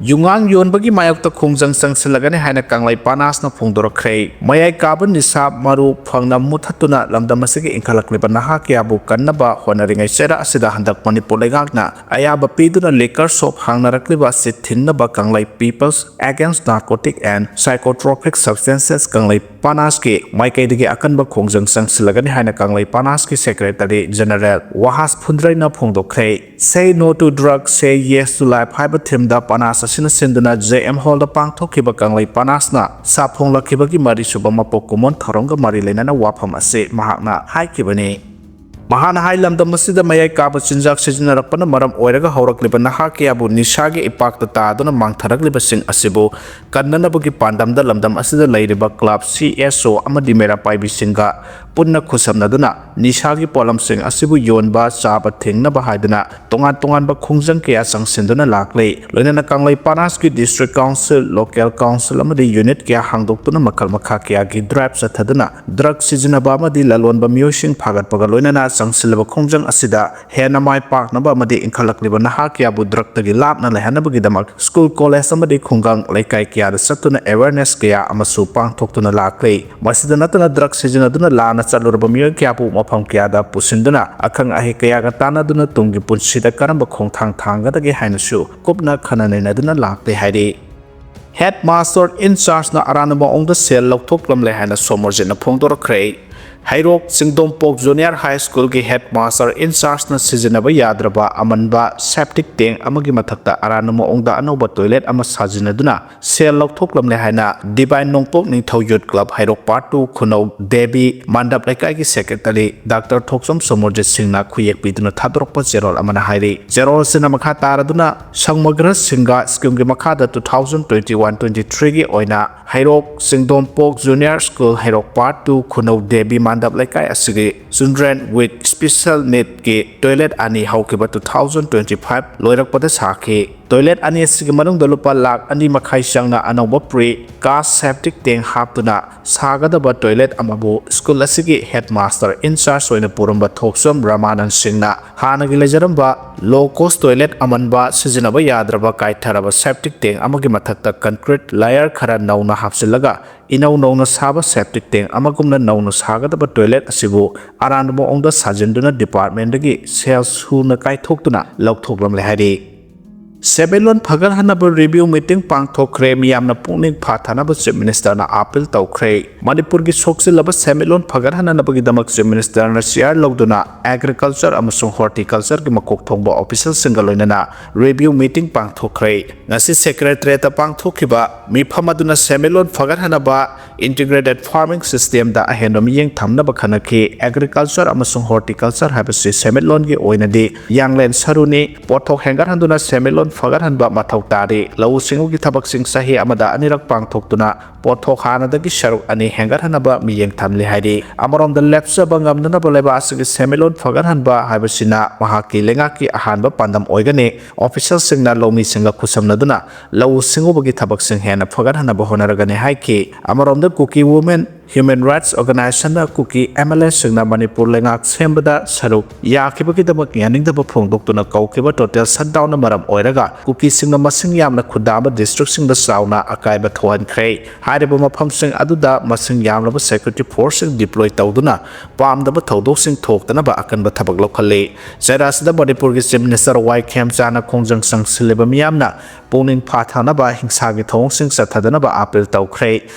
ꯌꯨꯉꯥꯡ ꯌꯣꯟꯕꯒꯤ ꯃꯥꯌꯣꯛꯇ ꯈꯣꯡꯖꯪ ꯆꯪꯁꯤꯜꯂꯒꯅꯤ ꯍꯥꯏꯅ ꯀꯪꯂꯩ ꯄꯥꯅꯥꯁꯅ ꯐꯣꯡꯗꯣꯔꯛꯈ꯭ꯔꯦ꯫ ꯃꯌꯥꯏ ꯀꯥꯕ ꯅꯤꯁꯥ ꯃꯔꯨ ꯐꯪꯅ ꯃꯨꯠꯊꯠꯇꯨꯅ ꯂꯝꯗꯝ ꯑꯁꯤꯒꯤ ꯏꯟꯈꯠꯂꯛꯂꯤꯕ ꯅꯍꯥ ꯀꯌꯥꯕꯨ ꯀꯟꯅꯕ ꯍꯣꯠꯅꯔꯤꯉꯩ ꯆꯩꯔꯥꯛ ꯑꯁꯤꯗ ꯍꯟꯗꯛ ꯃꯅꯤꯄꯨꯔ ꯂꯩꯉꯥꯛꯅ ꯑꯌꯥꯕ ꯄꯤꯗꯨꯅ liquor shop ꯍꯥꯡꯅꯔꯛꯂꯤꯕ ꯑꯁꯤ ꯊꯤꯡꯅꯕ ꯀꯪꯂꯩ People's Against Narcotic and Psychotropic Substances ꯀꯪꯂꯩ ꯄꯥꯅꯥꯁꯀꯤ ꯃꯥꯏꯀꯩꯗꯒꯤ ꯑꯀꯟꯕ ꯈꯣꯡꯖꯪ ꯆꯪꯁꯤꯜꯂꯒꯅꯤ ꯍꯥꯏꯅ ꯀꯪꯂꯩ ꯄꯥꯅꯥꯁꯀꯤ Secretary General ꯋꯥꯍꯥꯁ ꯐꯨꯟꯗ꯭ꯔꯩꯅ ꯐꯣꯡꯗꯣꯛꯈ꯭ꯔꯦ꯫ Say no to drug, say yes to life ꯍꯥꯏꯕ themeꯗ ꯄꯥꯅꯥꯁ ꯑꯁꯤꯅ ꯁꯤꯟꯗꯨꯅ J M Hallꯗ ꯄꯥꯡꯊꯣꯛꯈꯤꯕ ꯀꯪꯂꯩ ꯄꯥꯅꯥꯁꯅ ꯁꯥꯐꯣꯡꯂꯛꯈꯤꯕꯒꯤ ꯃꯔꯤꯁꯨꯕ ꯃꯄꯣꯛ ꯀꯨꯝꯑꯣꯟ ꯊꯧꯔꯝꯒ ꯃꯔꯤ ꯂꯩꯅꯅ ꯋꯥꯐꯝ ꯑꯁꯤ ꯃꯍꯥꯛꯅ ꯍꯥꯏꯈꯤꯕꯅꯤ꯫ ꯃꯍꯥꯛꯅ ꯍꯥꯏ, ꯂꯝꯗꯝ ꯑꯁꯤꯗ ꯃꯌꯥꯏ ꯀꯥꯕ ꯆꯤꯟꯖꯥꯛ ꯁꯤꯖꯤꯟꯅꯔꯛꯄꯅ ꯃꯔꯝ ꯑꯣꯏꯔꯒ ꯍꯧꯔꯛꯂꯤꯕ ꯅꯍꯥ ꯀꯌꯥꯕꯨ ꯅꯤꯁꯥꯒꯤ ꯏꯄꯥꯛꯇ ꯇꯥꯗꯨꯅ ꯃꯥꯡꯊꯔꯛꯂꯤꯕꯁꯤꯡ ꯑꯁꯤꯕꯨ ꯀꯟꯅꯅꯕꯒꯤ ꯄꯥꯟꯗꯝꯗ ꯂꯝꯗꯝ ꯑꯁꯤꯗ ꯂꯩꯔꯤꯕ club, C S O ꯑꯃꯗꯤ ꯃꯩꯔꯥ ꯄꯥꯏꯕꯤꯁꯤꯡꯒ ꯄꯨꯟꯅ ꯈꯨꯠꯁꯝꯅꯗꯨꯅ ꯅꯤꯁꯥꯒꯤ ꯄꯣꯠꯂꯝꯁꯤꯡ ꯑꯁꯤꯕꯨ ꯌꯣꯟꯕ, ꯆꯥꯕ ꯊꯤꯡꯅꯕ ꯍꯥꯏꯗꯨꯅ ꯇꯣꯉꯥꯟ ꯇꯣꯉꯥꯟꯕ ꯈꯣꯡꯖꯪ ꯀꯌꯥ ꯆꯪꯁꯤꯟꯗꯨꯅ ꯂꯥꯛꯂꯤ꯫ ꯂꯣꯏꯅꯅ ꯀꯪꯂꯩ ꯄꯥꯅꯥꯁꯀꯤ district council, local council ꯑꯃꯗꯤ unit ꯀꯌꯥ ꯍꯥꯡꯗꯣꯛꯇꯨꯅ ꯃꯈꯜ ꯃꯈꯥ ꯀꯌꯥꯒꯤ drive ꯆꯠꯊꯗꯨꯅ drug ꯁꯤꯖꯤꯟꯅꯕ ꯑꯃꯗꯤ ꯂꯂꯣꯟꯕ ꯃꯤꯑꯣꯏꯁꯤꯡ ꯐꯥꯒꯠꯄꯒ ꯂꯣꯏꯅꯅ ꯆꯪꯁꯤꯜꯂꯕ ꯈꯣꯡꯖꯪ ꯑꯁꯤꯗ ꯍꯦꯟꯅ ꯃꯥꯏ ꯄꯥꯛꯅꯕ ꯑꯃꯗꯤ ꯏꯟꯈꯠꯂꯛꯂꯤꯕ ꯅꯍꯥ ꯀꯌꯥꯕꯨ drugꯇꯒꯤ ꯂꯥꯞꯅ ꯂꯩꯍꯟꯅꯕꯒꯤꯗꯃꯛ school, college ꯑꯃꯗꯤ ꯈꯨꯡꯒꯪ ꯂꯩꯀꯥꯏ ꯀꯌꯥꯗ ꯆꯠꯇꯨꯅ awareness ꯀꯌꯥ ꯑꯃꯁꯨ ꯄꯥꯡꯊꯣꯛꯇꯨꯅ ꯂꯥꯛꯂꯤ꯫ ꯃꯁꯤꯗ ꯅꯠꯇꯅ drug ꯁꯤꯖꯤꯟꯅꯗꯨꯅ ꯂꯥꯟꯅ ꯆꯠꯂꯨꯔꯕ ꯃꯤꯑꯣꯏ ꯀꯌꯥꯕꯨ ꯃꯐꯝ ꯀꯌꯥꯗ ꯄꯨꯁꯤꯟꯗꯨꯅ ꯑꯈꯪ ꯑꯍꯩ ꯀꯌꯥꯒ ꯇꯥꯟꯅꯗꯨꯅ ꯇꯨꯡꯒꯤ ꯄꯨꯟꯁꯤꯗ ꯀꯔꯝꯕ ꯈꯣꯡꯊꯥꯡ ꯊꯥꯡꯒꯗꯒꯦ ꯍꯥꯏꯅꯁꯨ ꯀꯨꯞꯅ ꯈꯟꯅ ꯅꯩꯅꯗꯨꯅ ꯂꯥꯛꯂꯤ ꯍꯥꯏꯔꯤ꯫ Headmaster in chargeꯅ ꯑꯔꯥꯟꯕ ꯃꯑꯣꯡꯗ ꯁꯦꯜ ꯂꯧꯊꯣꯛꯂꯝꯂꯦ ꯍꯥꯏꯅ ꯁꯣꯃꯣꯔꯖꯤꯠꯅ ꯐꯣꯡꯗꯣꯔꯛꯈ꯭ꯔꯦ꯫ ꯍꯩꯔꯣꯛ ꯆꯤꯡꯗꯣꯝꯄꯣꯛ Junior High Schoolꯒꯤ headmaster in chargeꯅ ꯁꯤꯖꯤꯟꯅꯕ ꯌꯥꯗ꯭ꯔꯕ ꯑꯃꯟꯕ septic tank ꯑꯃꯒꯤ ꯃꯊꯛꯇ ꯑꯔꯥꯟꯕ ꯃꯑꯣꯡꯗ ꯑꯅꯧꯕ toilet ꯑꯃ ꯁꯥꯖꯤꯟꯅꯗꯨꯅ ꯁꯦꯜ ꯂꯧꯊꯣꯛꯂꯝꯂꯦ ꯍꯥꯏꯅ Divine ꯅꯣꯡꯄꯣꯛ ꯅꯤꯡꯊꯧ Youth Club ꯍꯩꯔꯣꯛ Part Two ꯈꯨꯅꯧ ꯗꯦꯕꯤ ꯃꯟꯗꯞ ꯂꯩꯀꯥꯏꯒꯤ secretary Doctor ꯊꯣꯛꯆꯣꯝ ꯁꯣꯃꯣꯔꯖꯤꯠ ꯁꯤꯡꯅ ꯈꯨꯌꯦꯛ ꯄꯤꯗꯨꯅ ꯊꯥꯗꯣꯔꯛꯄ ꯆꯦꯔꯣꯜ ꯑꯃꯅ ꯍꯥꯏꯔꯤ꯫ ꯆꯦꯔꯣꯜ ꯑꯁꯤꯅ ꯃꯈꯥ ꯇꯥꯔꯗꯨꯅ ꯁꯪꯃꯒ꯭ꯔ ꯁꯤꯡꯒꯥ schemeꯒꯤ ꯃꯈꯥꯗ two thousand twenty one twenty threeꯒꯤ ꯑꯣꯏꯅ ꯍꯩꯔꯣꯛ ꯆꯤꯡꯗꯣꯝꯄꯣꯛ Junior School ꯍꯩꯔꯣꯛ Part Two ꯈꯨꯅꯧ ꯗꯦꯕꯤ ꯍꯟꯗꯛ ꯂꯩꯀꯥꯏ ꯑꯁꯤꯒꯤ Children with Special Needꯀꯤ toilet ꯑꯅꯤ ꯍꯧꯈꯤꯕ two thousand twenty five ꯂꯣꯏꯔꯛꯄꯗ ꯁꯥꯈꯤ꯫ Toilet ꯑꯅꯤ ꯑꯁꯤꯒꯤ ꯃꯅꯨꯡꯗ ꯂꯨꯄꯥ ꯂꯥꯈ ꯑꯅꯤ ꯃꯈꯥꯏ ꯆꯪꯅ ꯑꯅꯧꯕ precast septic tank ꯍꯥꯞꯇꯨꯅ ꯁꯥꯒꯗꯕ toilet ꯑꯃꯕꯨ school ꯑꯁꯤꯒꯤ headmaster in charge ꯑꯣꯏꯅ ꯄꯨꯔꯝꯕ ꯊꯣꯛꯆꯣꯝ ꯔꯃꯥꯅꯟ ꯁꯤꯡꯅ ꯍꯥꯟꯅꯒꯤ ꯂꯩꯖꯔꯝꯕ low cost toilet ꯑꯃꯟꯕ ꯁꯤꯖꯤꯟꯅꯕ ꯌꯥꯗ꯭ꯔꯕ ꯀꯥꯏꯊꯔꯕ septic tank ꯑꯃꯒꯤ ꯃꯊꯛꯇ concrete layer ꯈꯔ ꯅꯧꯅ ꯍꯥꯞꯆꯤꯜꯂꯒ ꯏꯅꯧ ꯅꯧꯅ ꯁꯥꯕ septic tank ꯑꯃꯒꯨꯝꯅ ꯅꯧꯅ ꯁꯥꯒꯗꯕ toilet ꯑꯁꯤꯕꯨ ꯑꯔꯥꯟꯕ ꯃꯑꯣꯡꯗ ꯁꯥꯖꯤꯟꯗꯨꯅ departmentꯗꯒꯤ ꯁꯦꯜ ꯁꯨꯅ ꯀꯥꯏꯊꯣꯛꯇꯨꯅ ꯂꯧꯊꯣꯛꯂꯝꯂꯦ ꯍꯥꯏꯔꯤ꯫ ꯁꯦꯟꯃꯤꯠꯂꯣꯟ ꯐꯒꯠꯍꯟꯅꯕ review meeting ꯄꯥꯡꯊꯣꯛꯈ꯭ꯔꯦ, ꯃꯤꯌꯥꯝꯅ ꯄꯨꯛꯅꯤꯡ ꯐꯥꯊꯅꯕ Chief Ministerꯅ appeal ꯇꯧꯈ꯭ꯔꯦ꯫ ꯃꯅꯤꯄꯨꯔꯒꯤ ꯁꯣꯛꯆꯤꯜꯂꯕ ꯁꯦꯟꯃꯤꯠꯂꯣꯟ ꯐꯒꯠꯍꯟꯅꯕꯒꯤꯗꯃꯛ Chief Ministerꯅ chair ꯂꯧꯗꯨꯅ agriculture ꯑꯃꯁꯨꯡ horticultureꯒꯤ ꯃꯀꯣꯛ ꯊꯣꯡꯕ officialꯁꯤꯡꯒ ꯂꯣꯏꯅꯅ review meeting ꯄꯥꯡꯊꯣꯛꯈ꯭ꯔꯦ꯫ ꯉꯁꯤ Secretariatꯇ ꯄꯥꯡꯊꯣꯛꯈꯤꯕ ꯃꯤꯐꯝ ꯑꯗꯨꯅ ꯁꯦꯟꯃꯤꯠꯂꯣꯟ ꯐꯒꯠꯍꯟꯅꯕ integrated farming systemꯗ ꯑꯍꯦꯟꯕ ꯃꯤꯠꯌꯦꯡ ꯊꯝꯅꯕ ꯈꯟꯅꯈꯤ꯫ Agriculture ꯑꯃꯁꯨꯡ horticulture ꯍꯥꯏꯕꯁꯤ ꯁꯦꯟꯃꯤꯠꯂꯣꯟꯒꯤ ꯑꯣꯏꯅꯗꯤ ꯌꯥꯡꯂꯦꯟ ꯁꯔꯨꯅꯤ꯫ ꯄꯣꯠꯊꯣꯛ ꯍꯦꯟꯒꯠꯍꯟꯗꯨꯅ ꯁꯦꯟꯃꯤꯠꯂꯣꯟ ꯐꯒꯠꯍꯟꯕ ꯃꯊꯧ ꯇꯥꯔꯤ꯫ ꯂꯧꯎ ꯁꯤꯡꯎꯒꯤ ꯊꯕꯛꯁꯤꯡ ꯆꯍꯤ ꯑꯃꯗ ꯑꯅꯤꯔꯛ ꯄꯥꯡꯊꯣꯛꯇꯨꯅ ꯄꯣꯠꯊꯣꯛ ꯍꯥꯟꯅꯗꯒꯤ ꯁꯔꯨꯛ ꯑꯅꯤ ꯍꯦꯟꯒꯠꯍꯟꯅꯕ ꯃꯤꯠꯌꯦꯡ ꯊꯝꯂꯤ ꯍꯥꯏꯔꯤ꯫ ꯑꯃꯔꯣꯝꯗ ꯂꯦꯞꯆꯕ ꯉꯝꯗꯅꯕ ꯂꯩꯕꯥꯛ ꯑꯁꯤꯒꯤ ꯁꯦꯟꯃꯤꯠꯂꯣꯟ ꯐꯒꯠꯍꯟꯕ ꯍꯥꯏꯕꯁꯤꯅ ꯃꯍꯥꯛꯀꯤ ꯂꯩꯉꯥꯛꯀꯤ ꯑꯍꯥꯟꯕ ꯄꯥꯟꯗꯝ ꯑꯣꯏꯒꯅꯤ꯫ Officialꯁꯤꯡꯅ ꯂꯧꯃꯤꯁꯤꯡꯒ ꯈꯨꯠꯁꯝꯅꯗꯨꯅ ꯂꯧꯎ ꯁꯤꯡꯎꯕꯒꯤ ꯊꯕꯛꯁꯤꯡ ꯍꯦꯟꯅ ꯐꯒꯠꯍꯟꯅꯕ ꯍꯣꯠꯅꯔꯒꯅꯤ ꯍꯥꯏꯈꯤ꯫ ꯑꯃꯔꯣꯝꯗ Kuki Women Human Rights Organizationꯅ ꯀꯨꯀꯤ MLAꯁꯤꯡꯅ ꯃꯅꯤꯄꯨꯔ ꯂꯩꯉꯥꯛ ꯁꯦꯝꯕꯗ ꯁꯔꯨꯛ ꯌꯥꯈꯤꯕꯒꯤꯗꯃꯛ ꯌꯥꯅꯤꯡꯗꯕ ꯐꯣꯡꯗꯣꯛꯇꯨꯅ ꯀꯧꯈꯤꯕ total shutdownꯅ ꯃꯔꯝ ꯑꯣꯏꯔꯒ ꯀꯨꯀꯤꯁꯤꯡꯅ ꯃꯁꯤꯡ ꯌꯥꯝꯅ ꯈꯨꯟꯗꯥꯕ districtꯁꯤꯡꯗ ꯆꯥꯎꯅ ꯑꯀꯥꯏꯕ ꯊꯣꯛꯍꯟꯈ꯭ꯔꯦ꯫ ꯍꯥꯏꯔꯤꯕ ꯃꯐꯝꯁꯤꯡ ꯑꯗꯨꯗ ꯃꯁꯤꯡ ꯌꯥꯝꯂꯕ security forceꯁꯤꯡ deploy ꯇꯧꯗꯨꯅ ꯄꯥꯝꯗꯕ ꯊꯧꯗꯣꯛꯁꯤꯡ ꯊꯣꯛꯇꯅꯕ ꯑꯀꯟꯕ ꯊꯕꯛ ꯂꯧꯈꯠꯂꯤ꯫ ꯆꯩꯔꯥꯁꯤꯗ ꯃꯅꯤꯄꯨꯔꯒꯤ Chief Minister ꯋꯥꯏ ꯈꯦꯝꯆꯥꯟꯅ ꯈꯣꯡꯖꯪ ꯆꯪꯁꯤꯜꯂꯤꯕ ꯃꯤꯌꯥꯝꯅ ꯄꯨꯛꯅꯤꯡ ꯐꯥꯊꯅꯕ, ꯍꯤꯡꯁꯥꯒꯤ ꯊꯧꯑꯣꯡꯁꯤꯡ ꯆꯠꯊꯗꯅꯕ appeal ꯇꯧꯈ꯭ꯔꯦ꯫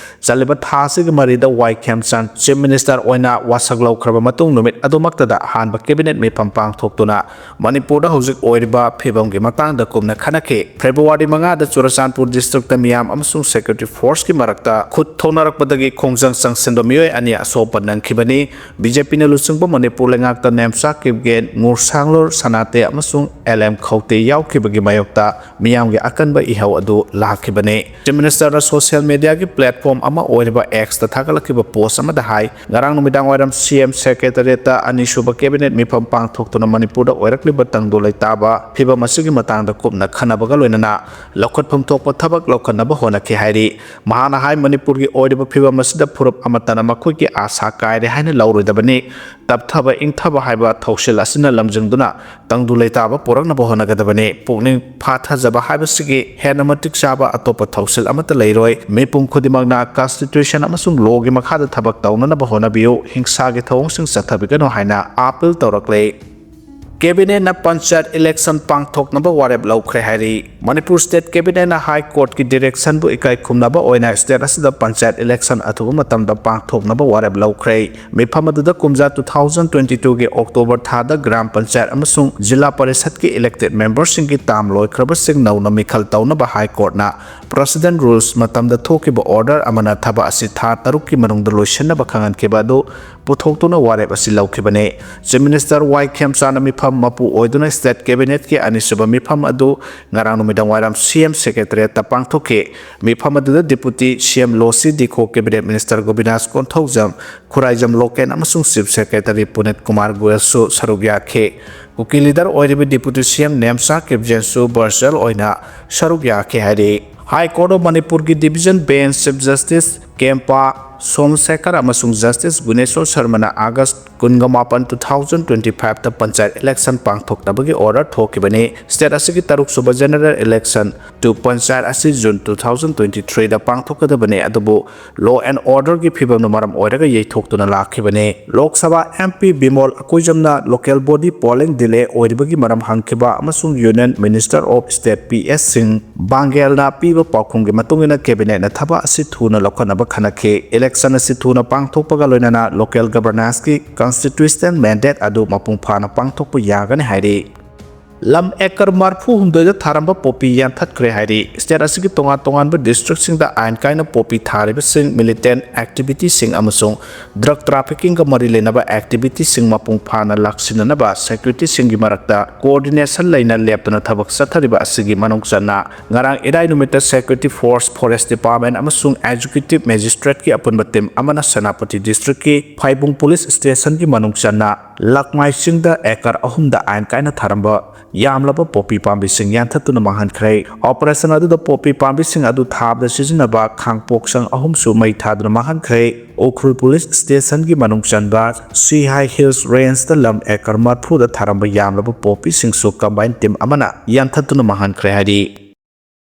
ꯆꯠꯂꯤꯕ ꯊꯥ ꯑꯁꯤꯒꯤ ꯃꯔꯤꯗ ꯋꯥꯏ ꯈꯦꯝꯆꯥꯟ Chief Minister ꯑꯣꯏꯅ ꯋꯥꯁꯛ ꯂꯧꯈ꯭ꯔꯕ ꯃꯇꯨꯡ ꯅꯨꯃꯤꯠ ꯑꯗꯨꯃꯛꯇꯗ ꯑꯍꯥꯟꯕ cabinet ꯃꯤꯐꯝ ꯄꯥꯡꯊꯣꯛꯇꯨꯅ ꯃꯅꯤꯄꯨꯔꯗ ꯍꯧꯖꯤꯛ ꯑꯣꯏꯔꯤꯕ ꯐꯤꯕꯝꯒꯤ ꯃꯇꯥꯡꯗ ꯀꯨꯞꯅ ꯈꯟꯅꯈꯤ꯫ February ꯃꯉꯥꯗ ꯆꯨꯔꯆꯥꯟꯄꯨꯔ districtꯇ ꯃꯤꯌꯥꯝ ꯑꯃꯁꯨꯡ security forceꯀꯤ ꯃꯔꯛꯇ ꯈꯨꯠ ꯊꯣꯛꯅꯔꯛꯄꯗꯒꯤ ꯈꯣꯡꯖꯪ ꯆꯪꯁꯤꯟꯕ ꯃꯤꯑꯣꯏ ꯑꯅꯤ ꯑꯁꯣꯛꯄ ꯅꯪꯈꯤꯕꯅꯤ꯫ BJPꯅ ꯂꯨꯆꯤꯡꯕ ꯃꯅꯤꯄꯨꯔ ꯂꯩꯉꯥꯛꯇ ꯅꯦꯝꯆꯥ ꯀꯤꯞꯒꯦꯟ, ꯉꯨꯔꯁꯥꯡꯂꯣꯔ ꯁꯅꯥꯇꯦ ꯑꯃꯁꯨꯡ LM ꯈꯧꯇꯦ ꯌꯥꯎꯈꯤꯕꯒꯤ ꯃꯥꯌꯣꯛꯇ ꯃꯤꯌꯥꯝꯒꯤ ꯑꯀꯟꯕ ꯏꯍꯧ ꯑꯗꯨ ꯂꯥꯛꯈꯤꯕꯅꯤ꯫ Chief Ministerꯅ social mediaꯒꯤ platform ꯑꯃ ꯑꯣꯏꯔꯤꯕ Xꯇ ꯊꯥꯒꯠꯂꯛꯈꯤ꯫ ꯄꯣꯁ ꯑꯃꯗ ꯍꯥꯏ, ꯉꯔꯥꯡ ꯅꯨꯃꯤꯗꯥꯡ ꯋꯥꯏꯔꯝ ꯁꯤ ꯑꯦꯝ ꯁꯦꯀ꯭ꯔꯦꯇꯔꯤꯌꯦꯠꯇ ꯑꯅꯤꯁꯨꯕ ꯀꯦꯕꯤꯅꯦꯠ ꯃꯤꯐꯝ ꯄꯥꯡꯊꯣꯛꯇꯨꯅ ꯃꯅꯤꯄꯨꯔꯗ ꯑꯣꯏꯔꯛꯂꯤꯕ ꯇꯪꯗꯨ ꯂꯩꯇꯥꯕ ꯐꯤꯕꯝ ꯑꯁꯤꯒꯤ ꯃꯇꯥꯡꯗ ꯀꯨꯞꯅ ꯈꯟꯅꯕꯒ ꯂꯣꯏꯅꯅ ꯂꯧꯈꯠꯐꯝ ꯊꯣꯛꯄ ꯊꯕꯛ ꯂꯧꯈꯠꯅꯕ ꯍꯣꯠꯅꯈꯤ ꯍꯥꯏꯔꯤ꯫ ꯃꯍꯥꯛꯅ ꯍꯥꯏ, ꯃꯅꯤꯄꯨꯔꯒꯤ ꯑꯣꯏꯔꯤꯕ ꯐꯤꯕꯝ ꯑꯁꯤꯗ ꯐꯨꯔꯨꯞ ꯑꯃꯠꯇꯅ ꯃꯈꯣꯏꯒꯤ ꯑꯥꯁꯥ ꯀꯥꯏꯔꯦ ꯍꯥꯏꯅ ꯂꯧꯔꯣꯏꯗꯕꯅꯤ꯫ ꯇꯞꯊꯕ ꯏꯪꯊꯕ ꯍꯥꯏꯕ ꯊꯧꯁꯤꯜ ꯑꯁꯤꯅ ꯂꯝꯖꯤꯡꯗꯨꯅ ꯇꯪꯗꯨ ꯂꯩꯇꯥꯕ ꯄꯨꯔꯛꯅꯕ ꯍꯣꯠꯅꯒꯗꯕꯅꯤ꯫ ꯄꯨꯛꯅꯤꯡ ꯐꯥꯊꯖꯕ ꯍꯥꯏꯕꯁꯤꯒꯤ ꯍꯦꯟꯅ ꯃꯇꯤꯛ ꯆꯥꯕ ꯑꯇꯣꯞꯄ ꯊꯧꯁꯤꯜ ꯑꯃꯠꯇ ꯂꯩꯔꯣꯏ꯫ ꯃꯤꯄꯨꯝ ꯈꯨꯗꯤꯡꯃꯛꯅ ꯀꯟꯁꯇꯤꯇ꯭ꯌꯨꯁꯟ ꯑꯃꯁꯨꯡ ꯂꯣꯒꯤ ꯃꯈꯥꯗ ꯊꯕꯛ ꯇꯧꯅꯅꯕ ꯍꯣꯠꯅꯕꯤꯌꯨ꯫ ꯍꯤꯡꯁꯥꯒꯤ ꯊꯧꯑꯣꯡꯁꯤꯡ ꯆꯠꯊꯕꯤꯒꯅꯨ ꯍꯥꯏꯅ ꯑꯥꯄꯤꯜ ꯇꯧꯔꯛꯂꯦ꯫ ꯀꯦꯕꯤꯅꯦꯠꯅ ꯄꯟꯆꯥꯌꯠ ꯏꯂꯦꯛꯁꯟ ꯄꯥꯡꯊꯣꯛꯅꯕ ꯋꯥꯔꯦꯞ ꯂꯧꯈ꯭ꯔꯦ ꯍꯥꯏꯔꯤ꯫ ꯃꯅꯤꯄꯨꯔ ꯁ꯭ꯇꯦꯠ ꯀꯦꯕꯤꯅꯦꯠꯅ ꯍꯥꯏ ꯀꯣꯔꯠꯀꯤ ꯗꯤꯔꯦꯛꯁꯟꯕꯨ ꯏꯀꯥꯏ ꯈꯨꯝꯅꯕ ꯑꯣꯏꯅ ꯁ꯭ꯇꯦꯠ ꯑꯁꯤꯗ ꯄꯟꯆꯥꯌꯠ ꯏꯂꯦꯛꯁꯟ ꯑꯊꯨꯕ ꯃꯇꯝꯗ ꯄꯥꯡꯊꯣꯛꯅꯕ ꯋꯥꯔꯦꯞ ꯂꯧꯈ꯭ꯔꯦ꯫ ꯃꯤꯐꯝ ꯑꯗꯨꯗ ꯀꯨꯝꯖꯥ two thousand twenty two ꯒꯤ ꯑꯣꯛꯇꯣꯕꯔ ꯊꯥꯗ ꯒ꯭ꯔꯥꯝ ꯄꯟꯆꯥꯌꯠ ꯑꯃꯁꯨꯡ ꯖꯤꯂꯥ ꯄꯔꯤꯁꯠꯀꯤ ꯏꯂꯦꯛꯇꯦꯗ ꯃꯦꯝꯕꯔꯁꯤꯡꯒꯤ ꯇꯥꯝ ꯂꯣꯏꯈ꯭ꯔꯕꯁꯤꯡ ꯅꯧꯅ ꯃꯤꯈꯜ ꯇꯧꯅꯕ ꯍꯥꯏ ꯀꯣꯔꯠꯅ ꯄ꯭ꯔꯦꯁꯤꯗꯦꯟꯠ ꯔꯨꯜꯁ ꯃꯇꯝꯗ ꯊꯣꯛꯈꯤꯕ ꯑꯣꯔꯗꯔ ꯑꯃꯅ ꯊꯕꯛ ꯑꯁꯤ ꯊꯥ ꯇꯔꯨꯛꯀꯤ ꯃꯅꯨꯡꯗ ꯂꯣꯏꯁꯤꯟꯅꯕ ꯈꯪꯍꯟꯈꯤꯕ ꯑꯗꯨ ꯄꯨꯊꯣꯛꯇꯨꯅ ꯋꯥꯔꯦꯞ ꯑꯁꯤ ꯂꯧꯈꯤꯕꯅꯤ꯫ ꯆꯤꯐ ꯃꯤꯅꯤꯁꯇꯔ ꯋꯥꯏ ꯈꯦꯝꯆꯥꯟꯅ ꯃꯤꯐꯝ ꯃꯄꯨ ꯑꯣꯏꯗꯨꯅ ꯁ꯭ꯇꯦꯠ ꯀꯦꯕꯤꯅꯦꯠꯀꯤ ꯑꯅꯤꯁꯨꯕ ꯃꯤꯐꯝ ꯑꯗꯨ ꯉꯔꯥꯡ ꯅꯨꯃꯤꯗꯥꯡ ꯋꯥꯏꯔꯝ ꯁꯤ ꯑꯦꯝ ꯁꯦꯀ꯭ꯔꯦꯇꯔꯤꯌꯦꯠꯇ ꯄꯥꯡꯊꯣꯛꯈꯤ꯫ ꯃꯤꯐꯝ ꯑꯗꯨꯗ ꯗꯤꯄꯨꯇꯤ ꯁꯤ M ꯂꯣꯁꯤ ꯗꯤꯈꯣ, cabinet minister ꯒꯣꯕꯤꯅꯥꯁ Konthoujam, Khuraijam local ꯑꯃꯁꯨꯡ ꯆꯤꯐ ꯁꯦꯀ꯭ꯔꯦꯇꯔꯤ ꯄꯨꯅꯤꯠ ꯀꯨꯃꯥꯔ ꯒꯣꯌꯜꯁꯨ ꯁꯔꯨꯛ ꯌꯥꯈꯤ꯫ ꯀꯨꯀꯤ ꯂꯤꯗꯔ ꯑꯣꯏꯔꯤꯕ ꯗꯤꯄꯨꯇꯤ ꯁꯤ ꯑꯦꯝ ꯅꯦꯝꯆꯥ ꯀꯤꯞꯖꯦꯟꯁꯨ ꯚꯔꯆꯨꯑꯦꯜ ꯑꯣꯏꯅ ꯁꯔꯨꯛ ꯌꯥꯈꯤ ꯍꯥꯏꯔꯤ꯫ ꯍꯥꯏ ꯀꯣꯔꯠ ꯑꯣꯐ ꯃꯅꯤꯄꯨꯔꯒꯤ ꯗꯤꯚꯤꯖꯟ ꯕꯦꯟꯆ ꯆꯤꯐ ꯖꯁꯇꯤꯁ ꯀꯦꯝꯄꯥ ꯁꯣꯝꯁꯦꯀꯔ ꯑꯃꯁꯨꯡ ꯖꯁꯇꯤꯁ ꯒꯨꯅꯦꯁꯣꯔ ꯁꯔꯃꯅ ꯑꯥꯒꯁ ꯀꯨꯟꯒ ꯃꯥꯄꯟ, two thousand twenty five ꯇ ꯄꯟꯆꯥꯌꯠ ꯏꯂꯦꯛꯁꯟ ꯄꯥꯡꯊꯣꯛꯅꯕꯒꯤ ꯑꯣꯔꯗꯔ ꯊꯣꯛꯈꯤꯕꯅꯤ꯫ ꯁ꯭ꯇꯦꯠ ꯑꯁꯤꯒꯤ ꯇꯔꯨꯛꯁꯨꯕ ꯖꯦꯅꯔꯦꯜ ꯏꯂꯦꯛꯁꯟ to ꯄꯟꯆꯥꯌꯠ ꯑꯁꯤ June two thousand twenty three ꯗ ꯄꯥꯡꯊꯣꯛꯀꯗꯕꯅꯤ, ꯑꯗꯨꯕꯨ law and order ꯒꯤ ꯐꯤꯕꯝꯅ ꯃꯔꯝ ꯑꯣꯏꯔꯒ ꯌꯩꯊꯣꯛꯇꯨꯅ ꯂꯥꯛꯈꯤꯕꯅꯤ꯫ ꯂꯣꯛ ꯁꯚꯥ ꯑꯦꯝ ꯄꯤ ꯕꯤꯃꯣꯜ ꯑꯀꯨꯏꯖꯝꯅ local body polling delay ꯑꯣꯏꯔꯤꯕꯒꯤ ꯃꯔꯝ ꯍꯪꯈꯤꯕ ꯑꯃꯁꯨꯡ Union Minister of State P S ꯁꯤꯡ ꯕꯥꯡꯒꯦꯜꯅ ꯄꯤꯕ ꯄꯥꯎꯈꯨꯝꯒꯤ ꯃꯇꯨꯡ ꯏꯟꯅ ꯀꯦꯕꯤꯅꯦꯠꯅ ꯊꯕꯛ ꯑꯁꯤ ꯊꯨꯅ ꯂꯧꯈꯠꯅꯕ ꯈꯟꯅꯈꯤ꯫ ꯏꯂꯦꯛꯁꯟ ꯑꯁꯤ ꯊꯨꯅ ꯄꯥꯡꯊꯣꯛꯄꯒ ꯂꯣꯏꯅꯅ local governance ꯀꯤ constitutional mandate ꯑꯗꯨ ꯃꯄꯨꯡ ꯐꯥꯅ ꯄꯥꯡꯊꯣꯛꯄ ꯌꯥꯒꯅꯤ ꯍꯥꯏꯔꯤ꯫ ꯂꯝ ꯑꯦꯀꯔ ꯃꯔꯐꯨ ꯍꯨꯝꯗꯣꯏꯗ ꯊꯥꯔꯝꯕ ꯄꯣꯄꯤ ꯌꯥꯟꯊꯠꯈ꯭ꯔꯦ ꯍꯥꯏꯔꯤ꯫ ꯁ꯭ꯇꯦꯠ ꯑꯁꯤꯒꯤ ꯇꯣꯉꯥꯟ ꯇꯣꯉꯥꯟꯕ ꯗꯤꯁꯇ꯭ꯔꯤꯛꯁꯤꯡꯗ ꯑꯥꯏꯟ ꯀꯥꯏꯅ ꯄꯣꯄꯤ ꯊꯥꯔꯤꯕꯁꯤꯡ, ꯃꯤꯂꯤꯇꯦꯟ ꯑꯦꯛꯇꯤꯚꯤꯇꯤꯁꯤꯡ ꯑꯃꯁꯨꯡ ꯗ꯭ꯔꯒ ꯇ꯭ꯔꯥꯐꯤꯀꯤꯡꯒ ꯃꯔꯤ ꯂꯩꯅꯕ ꯑꯦꯛꯇꯤꯚꯤꯇꯤꯁꯤꯡ ꯃꯄꯨꯡ ꯐꯥꯅ ꯂꯥꯛꯁꯤꯟꯅꯅꯕ ꯁꯦꯀ꯭ꯌꯨꯔꯤꯇꯤꯁꯤꯡꯒꯤ ꯃꯔꯛꯇ ꯀꯣꯑꯣꯔꯗꯤꯅꯦꯁꯟ ꯂꯩꯅ ꯂꯦꯞꯇꯅ ꯊꯕꯛ ꯆꯠꯊꯔꯤꯕ ꯑꯁꯤꯒꯤ ꯃꯅꯨꯡ ꯆꯟꯅ ꯉꯔꯥꯡ ꯏꯔꯥꯏ ꯅꯨꯃꯤꯠꯇ ꯁꯦꯀ꯭ꯌꯨꯔꯤꯇꯤ ꯐꯣꯔꯁ, ꯐꯣꯔꯦꯁ ꯗꯤꯄꯥꯔꯠꯃꯦꯟ ꯑꯃꯁꯨꯡ ꯑꯦꯛꯖꯤꯀ꯭ꯌꯨꯇꯤꯚ ꯃꯦꯖꯤꯁꯇ꯭ꯔꯦꯠꯀꯤ ꯑꯄꯨꯟꯕ ꯇꯤꯝ ꯑꯃꯅ ꯁꯦꯅꯥꯄꯇꯤ ꯗꯤꯁꯇ꯭ꯔꯤꯛꯀꯤ ꯐꯥꯏꯕꯨꯡ ꯄꯨꯂꯤꯁ ꯁ꯭ꯇꯦꯁꯟꯒꯤ ꯃꯅꯨꯡ ꯆꯟꯅ ꯂꯛꯃꯥꯏ ꯆꯤꯡꯗ ꯑꯦꯀꯔ ꯑꯍꯨꯝꯗ ꯑꯥꯏꯟ ꯀꯥꯏꯅ ꯊꯥꯔꯝꯕ ꯌꯥꯝꯂꯕ ꯄꯣꯄꯤ ꯄꯥꯝꯕꯤꯁꯤꯡ ꯌꯥꯟꯊꯠꯇꯨꯅ ꯃꯥꯡꯍꯟꯈ꯭ꯔꯦ꯫ ꯑꯣꯄꯔꯦꯁꯟ ꯑꯗꯨꯗ ꯄꯣꯄꯤ ꯄꯥꯝꯕꯤꯁꯤꯡ ꯑꯗꯨ ꯊꯥꯕꯗ ꯁꯤꯖꯤꯟꯅꯕ ꯈꯥꯡꯄꯣꯛꯁꯪ ꯑꯍꯨꯝꯁꯨ ꯃꯩ ꯊꯥꯗꯨꯅ ꯃꯥꯡꯍꯟꯈ꯭ꯔꯦ꯫ ꯎꯈ꯭ꯔꯨꯜ ꯄꯨꯂꯤꯁ ꯁ꯭ꯇꯦꯁꯟꯒꯤ ꯃꯅꯨꯡ ꯆꯟꯕ ꯁꯤꯍꯥꯏ ꯍꯤꯜꯁ ꯔꯦꯟꯖꯇ ꯂꯝ ꯑꯦꯀꯔ ꯃꯔꯐꯨꯗ ꯊꯥꯔꯝꯕ ꯌꯥꯝꯂꯕ ꯄꯣꯄꯤꯁꯤꯡꯁꯨ ꯀꯝꯕꯥꯏꯟ ꯇꯤꯝ ꯑꯃꯅ ꯌꯥꯟꯊꯠꯇꯨꯅ ꯃꯥꯡꯍꯟꯈ꯭ꯔꯦ ꯍꯥꯏꯔꯤ꯫